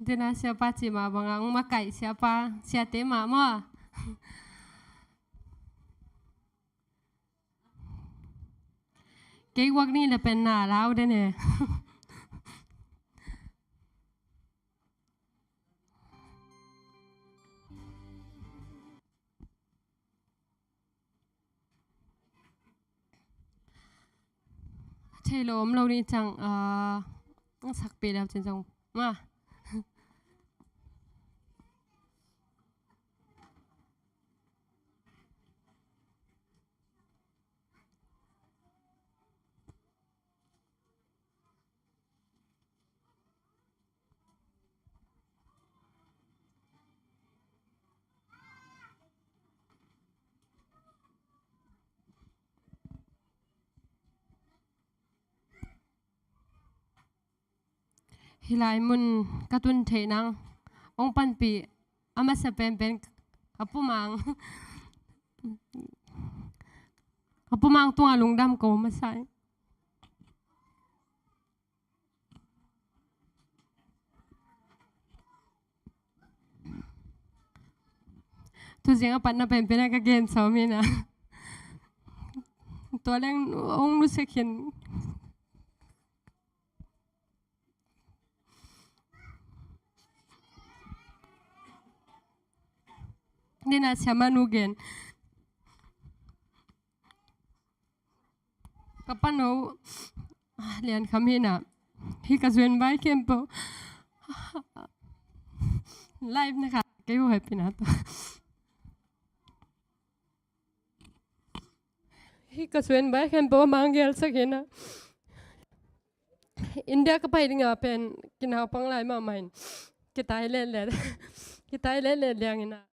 Dena siapa cih mah banga ong makaih siapa siate mah maw. Kei guak ni le pen na lau den he. Thei lo om lo ni cang, ah, ang sakpih dau cin cang ma. Hih lai mun ka tun theih nang ong panpih a masa penpen ka pumang, ka pumang tungah lungdam ko masa hi. Tuzing a patna penpen a ka gen sawm hi na. Tua leng ong nusia khin. Nena siama nu gen. Ka pano lian kham hi na. Hi ka zuen bai khempeuh. Live na kha kei ho happy na to. Hi ka zuen bai khempeuh mang gel sak hi na. India ka pai dinga pen kinaupang lai mahmah in. Kitai lele. Kitai lele liang hi na.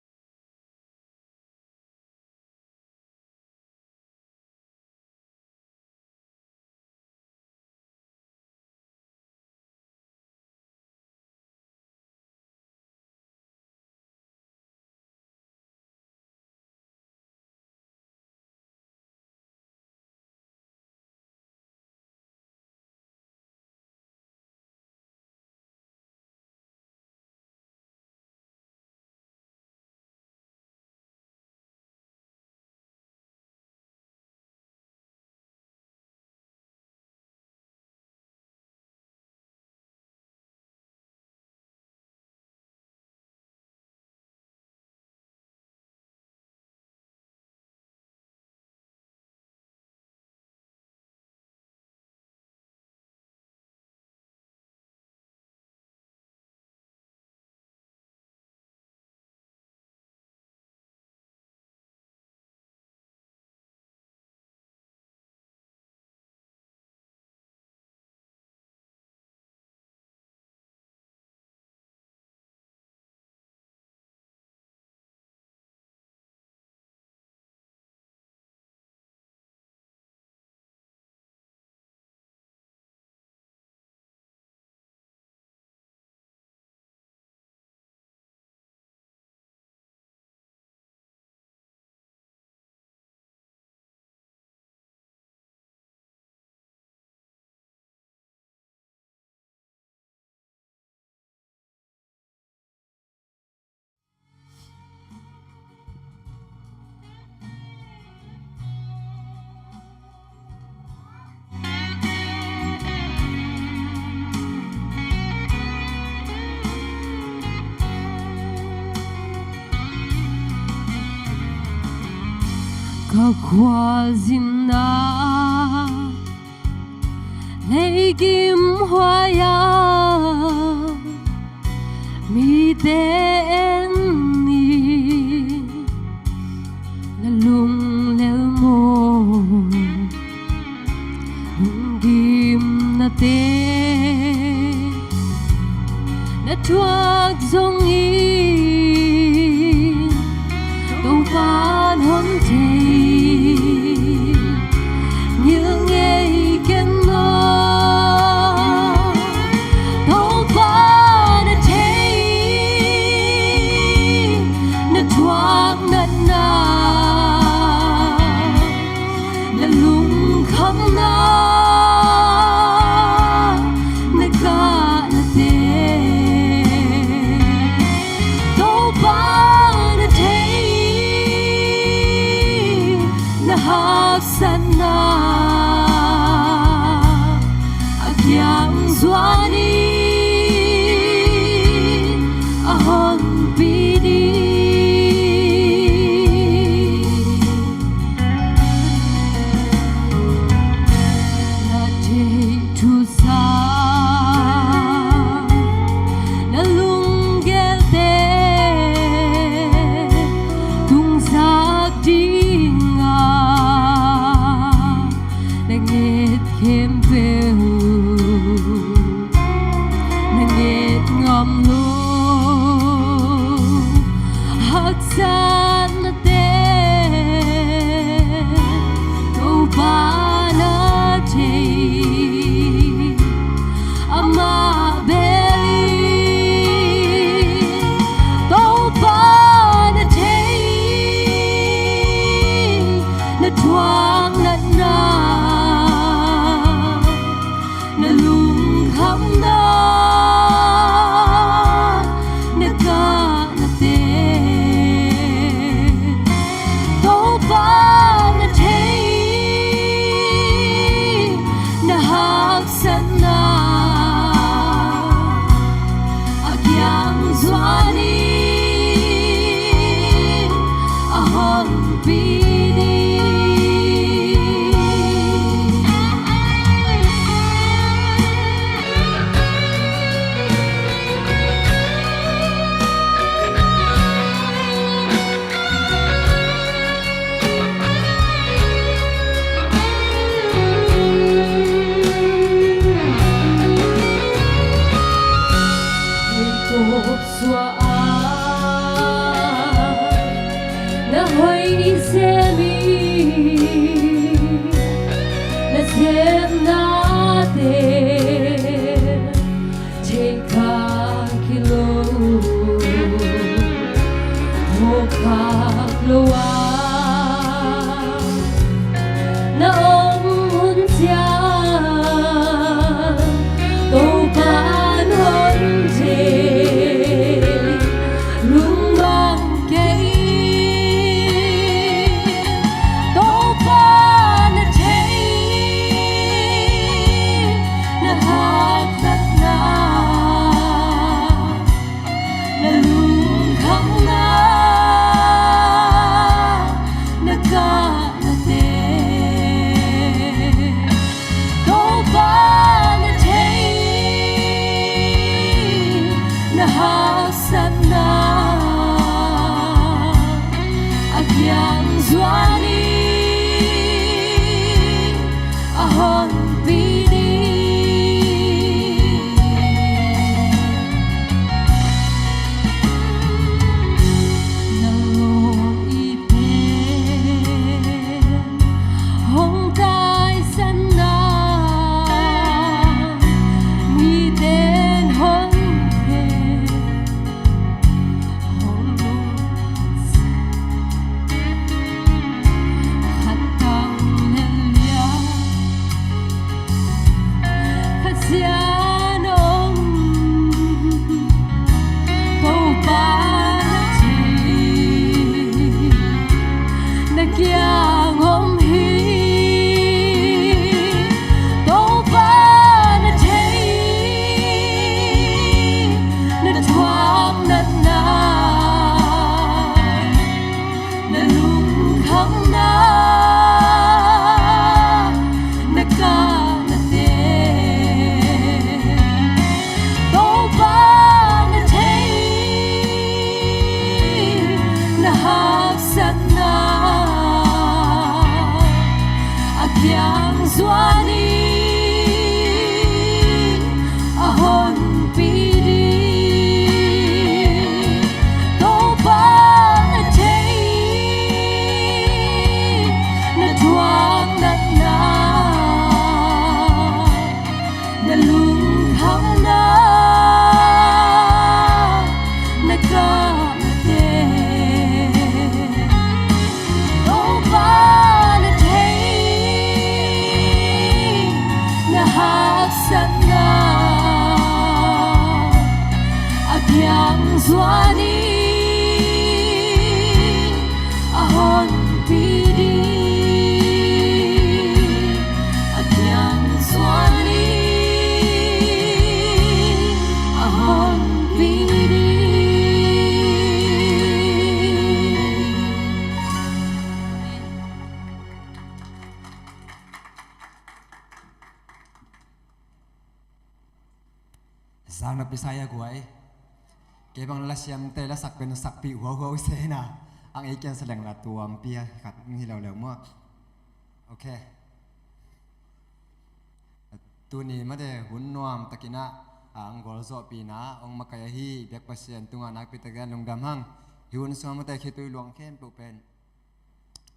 Ka khualzinna leikim huai-a mite en ni, na lunglel maw, lungdimnate na Na thuak zongin Topa in hon thei, ngil ngei ken aw. Topa na thei, na thuak natna, na lungkhamna, na kahnate. Topa na thei, na haksatna a kiang zuanin a honpih ding. Na thei thusang, na lunggelte tungzak dinga na nget khempeuh, na nget ngam lo haksatnate Topa na thei, amah bel in Topa na thei, na thuak natna na lungkhamna, na kahnate. Topa na thei, na haksatna a kiang zuanin a honpih ding. Sua a na hoih ni sem in, na sepnate thei khak hi lo, tho khak lo a na om hun ciang Topa in hon thei, lungmang kei. Topa na thei, na haksatna, na lungkhamna, na kahnate. Topa na thei, na haksatna a kiang zuanin a honpih ding. Na lawm i pen hong taisan na, mite in hong phen, hong lungsim khat tang lel liang. Tanna a kiang zuanin a honpi ding, a kiang zuanin a honpi ding. Zang na pisai a guai. Kei bang la siamte la sak pen sakpih huauhuau sena. Ang ei kian sa leng la tuampi a khat hi leuleu maw. Ok. Tuni mate hun nuam takin ah, ang gol zawhpihna hong makai ahi biak Pasian tungah nakpi takin lungdam hang. Hih hun sungah mate khitui luang khempeuh pen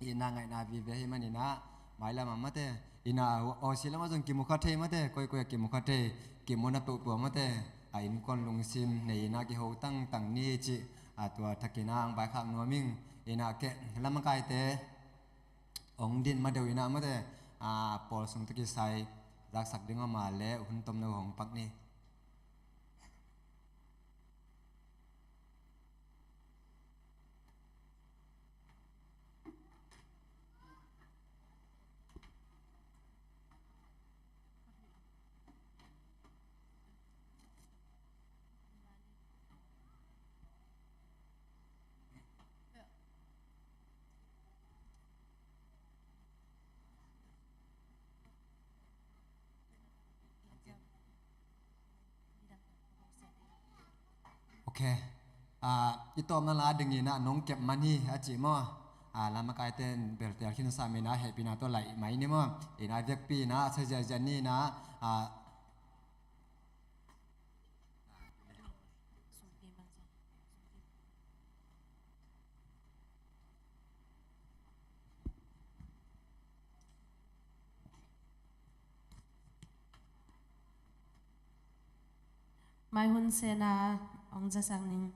i na ngaihna vive hi manin ah, mailam ah mate, i na Aussie lam ah zong kimu kha thei mate, koikoi ah kimu kha thei, kimu na peuhpeuh ah mate, a innkuan lungsim nei in ah kiho tangtang ni cih, a tua thakin ah ang vaikhak nuam ing. I na keh lamakaite hong din ma deuh in ah mate, a pawl sung tawh kisai zaksak ding a, mah leh hun tomno hong pak ni. Ok. Ah, i tawpna la dingin ah nong kep man hi a ci maw? Ah, lamakaite in beltel khin sa mi na hehpihna tawh laih mai ni maw? I na viakpi na sa ziahziah ni na, ah, Mai hun sena hong zasak ning.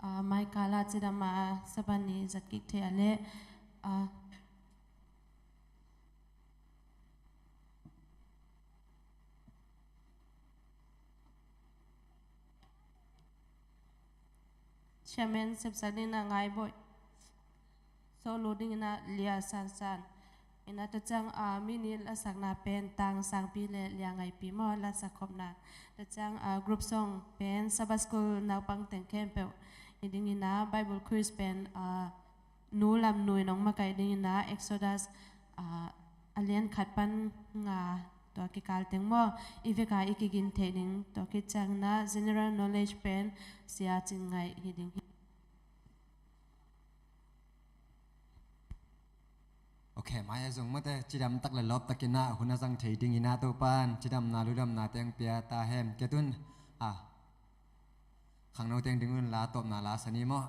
Ah, mai kala cidam a saban ni zat kik thei a leh, ah, Chairman sepsak dingin ah Ngai Boih. Solo dingin ah Lia San San. In ah tua ciang, ah, mi nih lasakna pen Tang Sangpi le Lia Ngaipi maw, lasak khopna. Tua ciang, ah, group song pen Sabbath School naupang teng khempeuh hi dingin ah Bible quiz pen, ah, Nu Lam Nu in hong makaih dingin ah Exodus, ah, a lian khat pan nga tua kikal teng maw, i vek a i kigin theih ding, tua khit ciangin ah general knowledge pen Sia Cin Ngaih hi ding hi. Ok, mai a zong mate cidam tak le lawp takin ah hun a zang thei dingin ah Topa'n cidamna ludamna teng pia ta hen. Kei tun, ah, khangno teng ding un la tawpna la sa ni maw?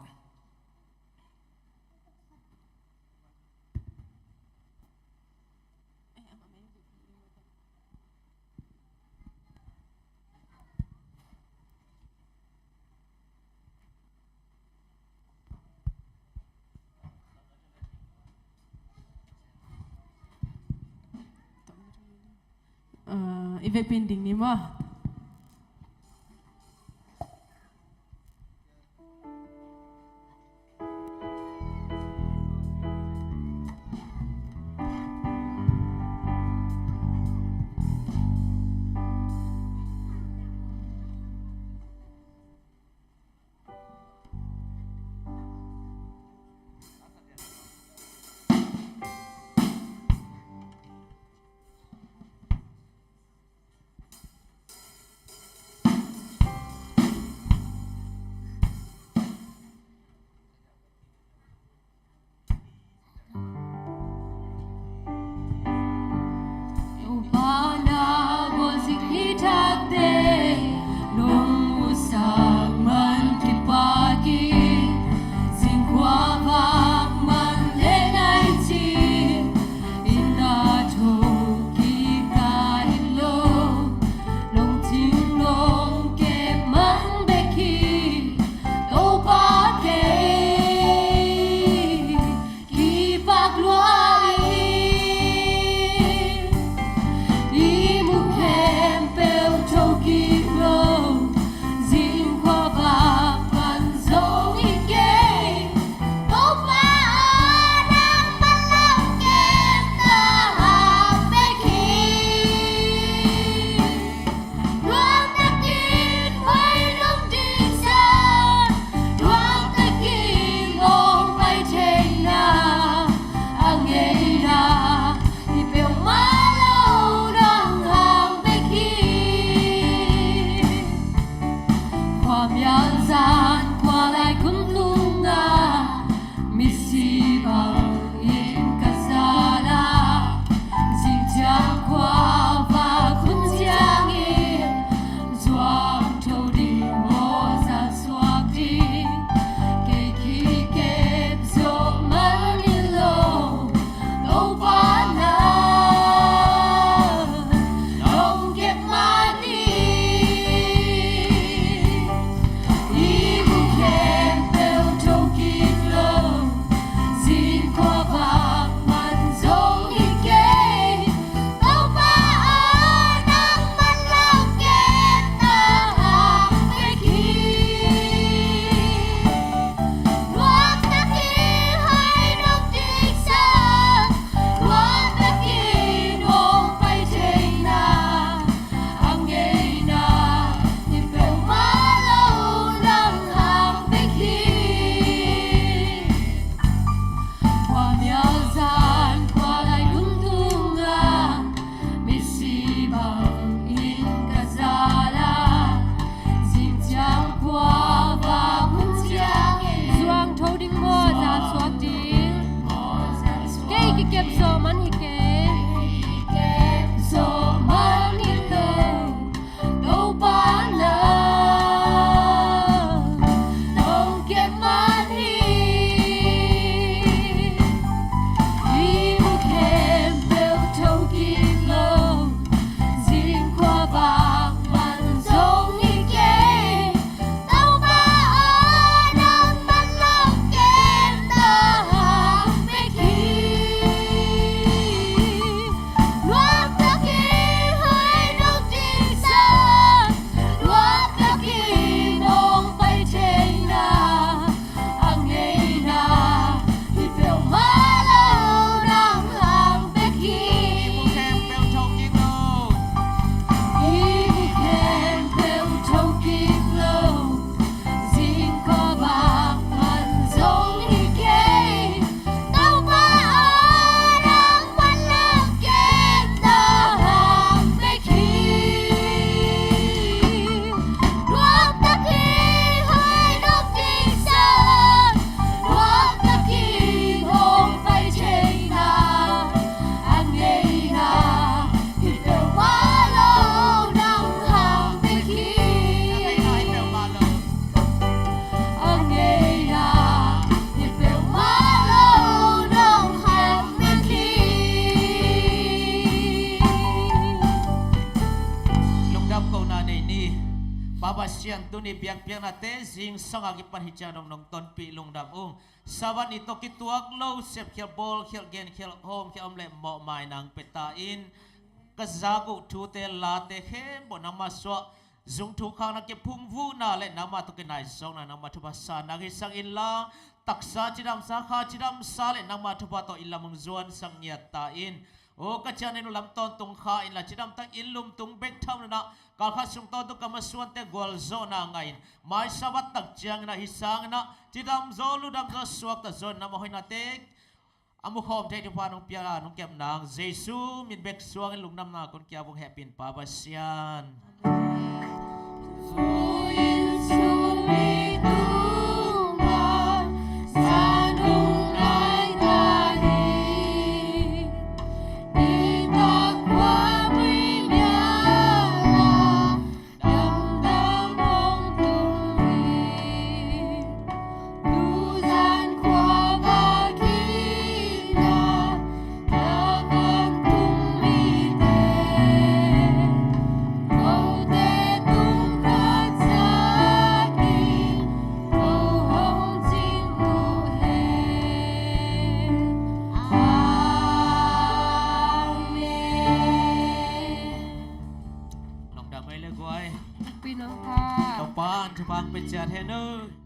Ah, i vekpi in ding ni maw? Pa Pasian, tuni biakpiaknate zingsang a kipan hi ciang dong nong tonpih lungdam ung. Sabbath ni tawh kituak lo sepkhial, bawlkhial, genkhial, hawmkhial om leh mawhmai nang pia ta in, ka zak uh thute late khempeuh nangmah suah zungthuk khakna, kiphungvuhna leh nangmah tawh kinaisawkna, nangmah thupha sa nang hi sang inla, taksa cidamsa, kha cidamsa leh nangmah thupha tawh i lam hong zuansak ngiat ta in. Aw ka ciahna in uh lam tawntung kha inla, cidamtak inn lum tung bek tham lo-in ah, kalkhat sung tawntung ka masuante gualzawhna ngah in, mai Sabbath tak ciangin ah hih sangin ah cidamzaw, ludamzaw, suaktazaw in nangmah hoihnate a mukhawm thei thupha nong pia, nong kep nang Jesu min bek suangin lungdamna kong kiap ung, hehpihna Pa Pasian. Lungdam ei le guai. Pi nong pha. Topa in thupha hong pia ciat hen uh.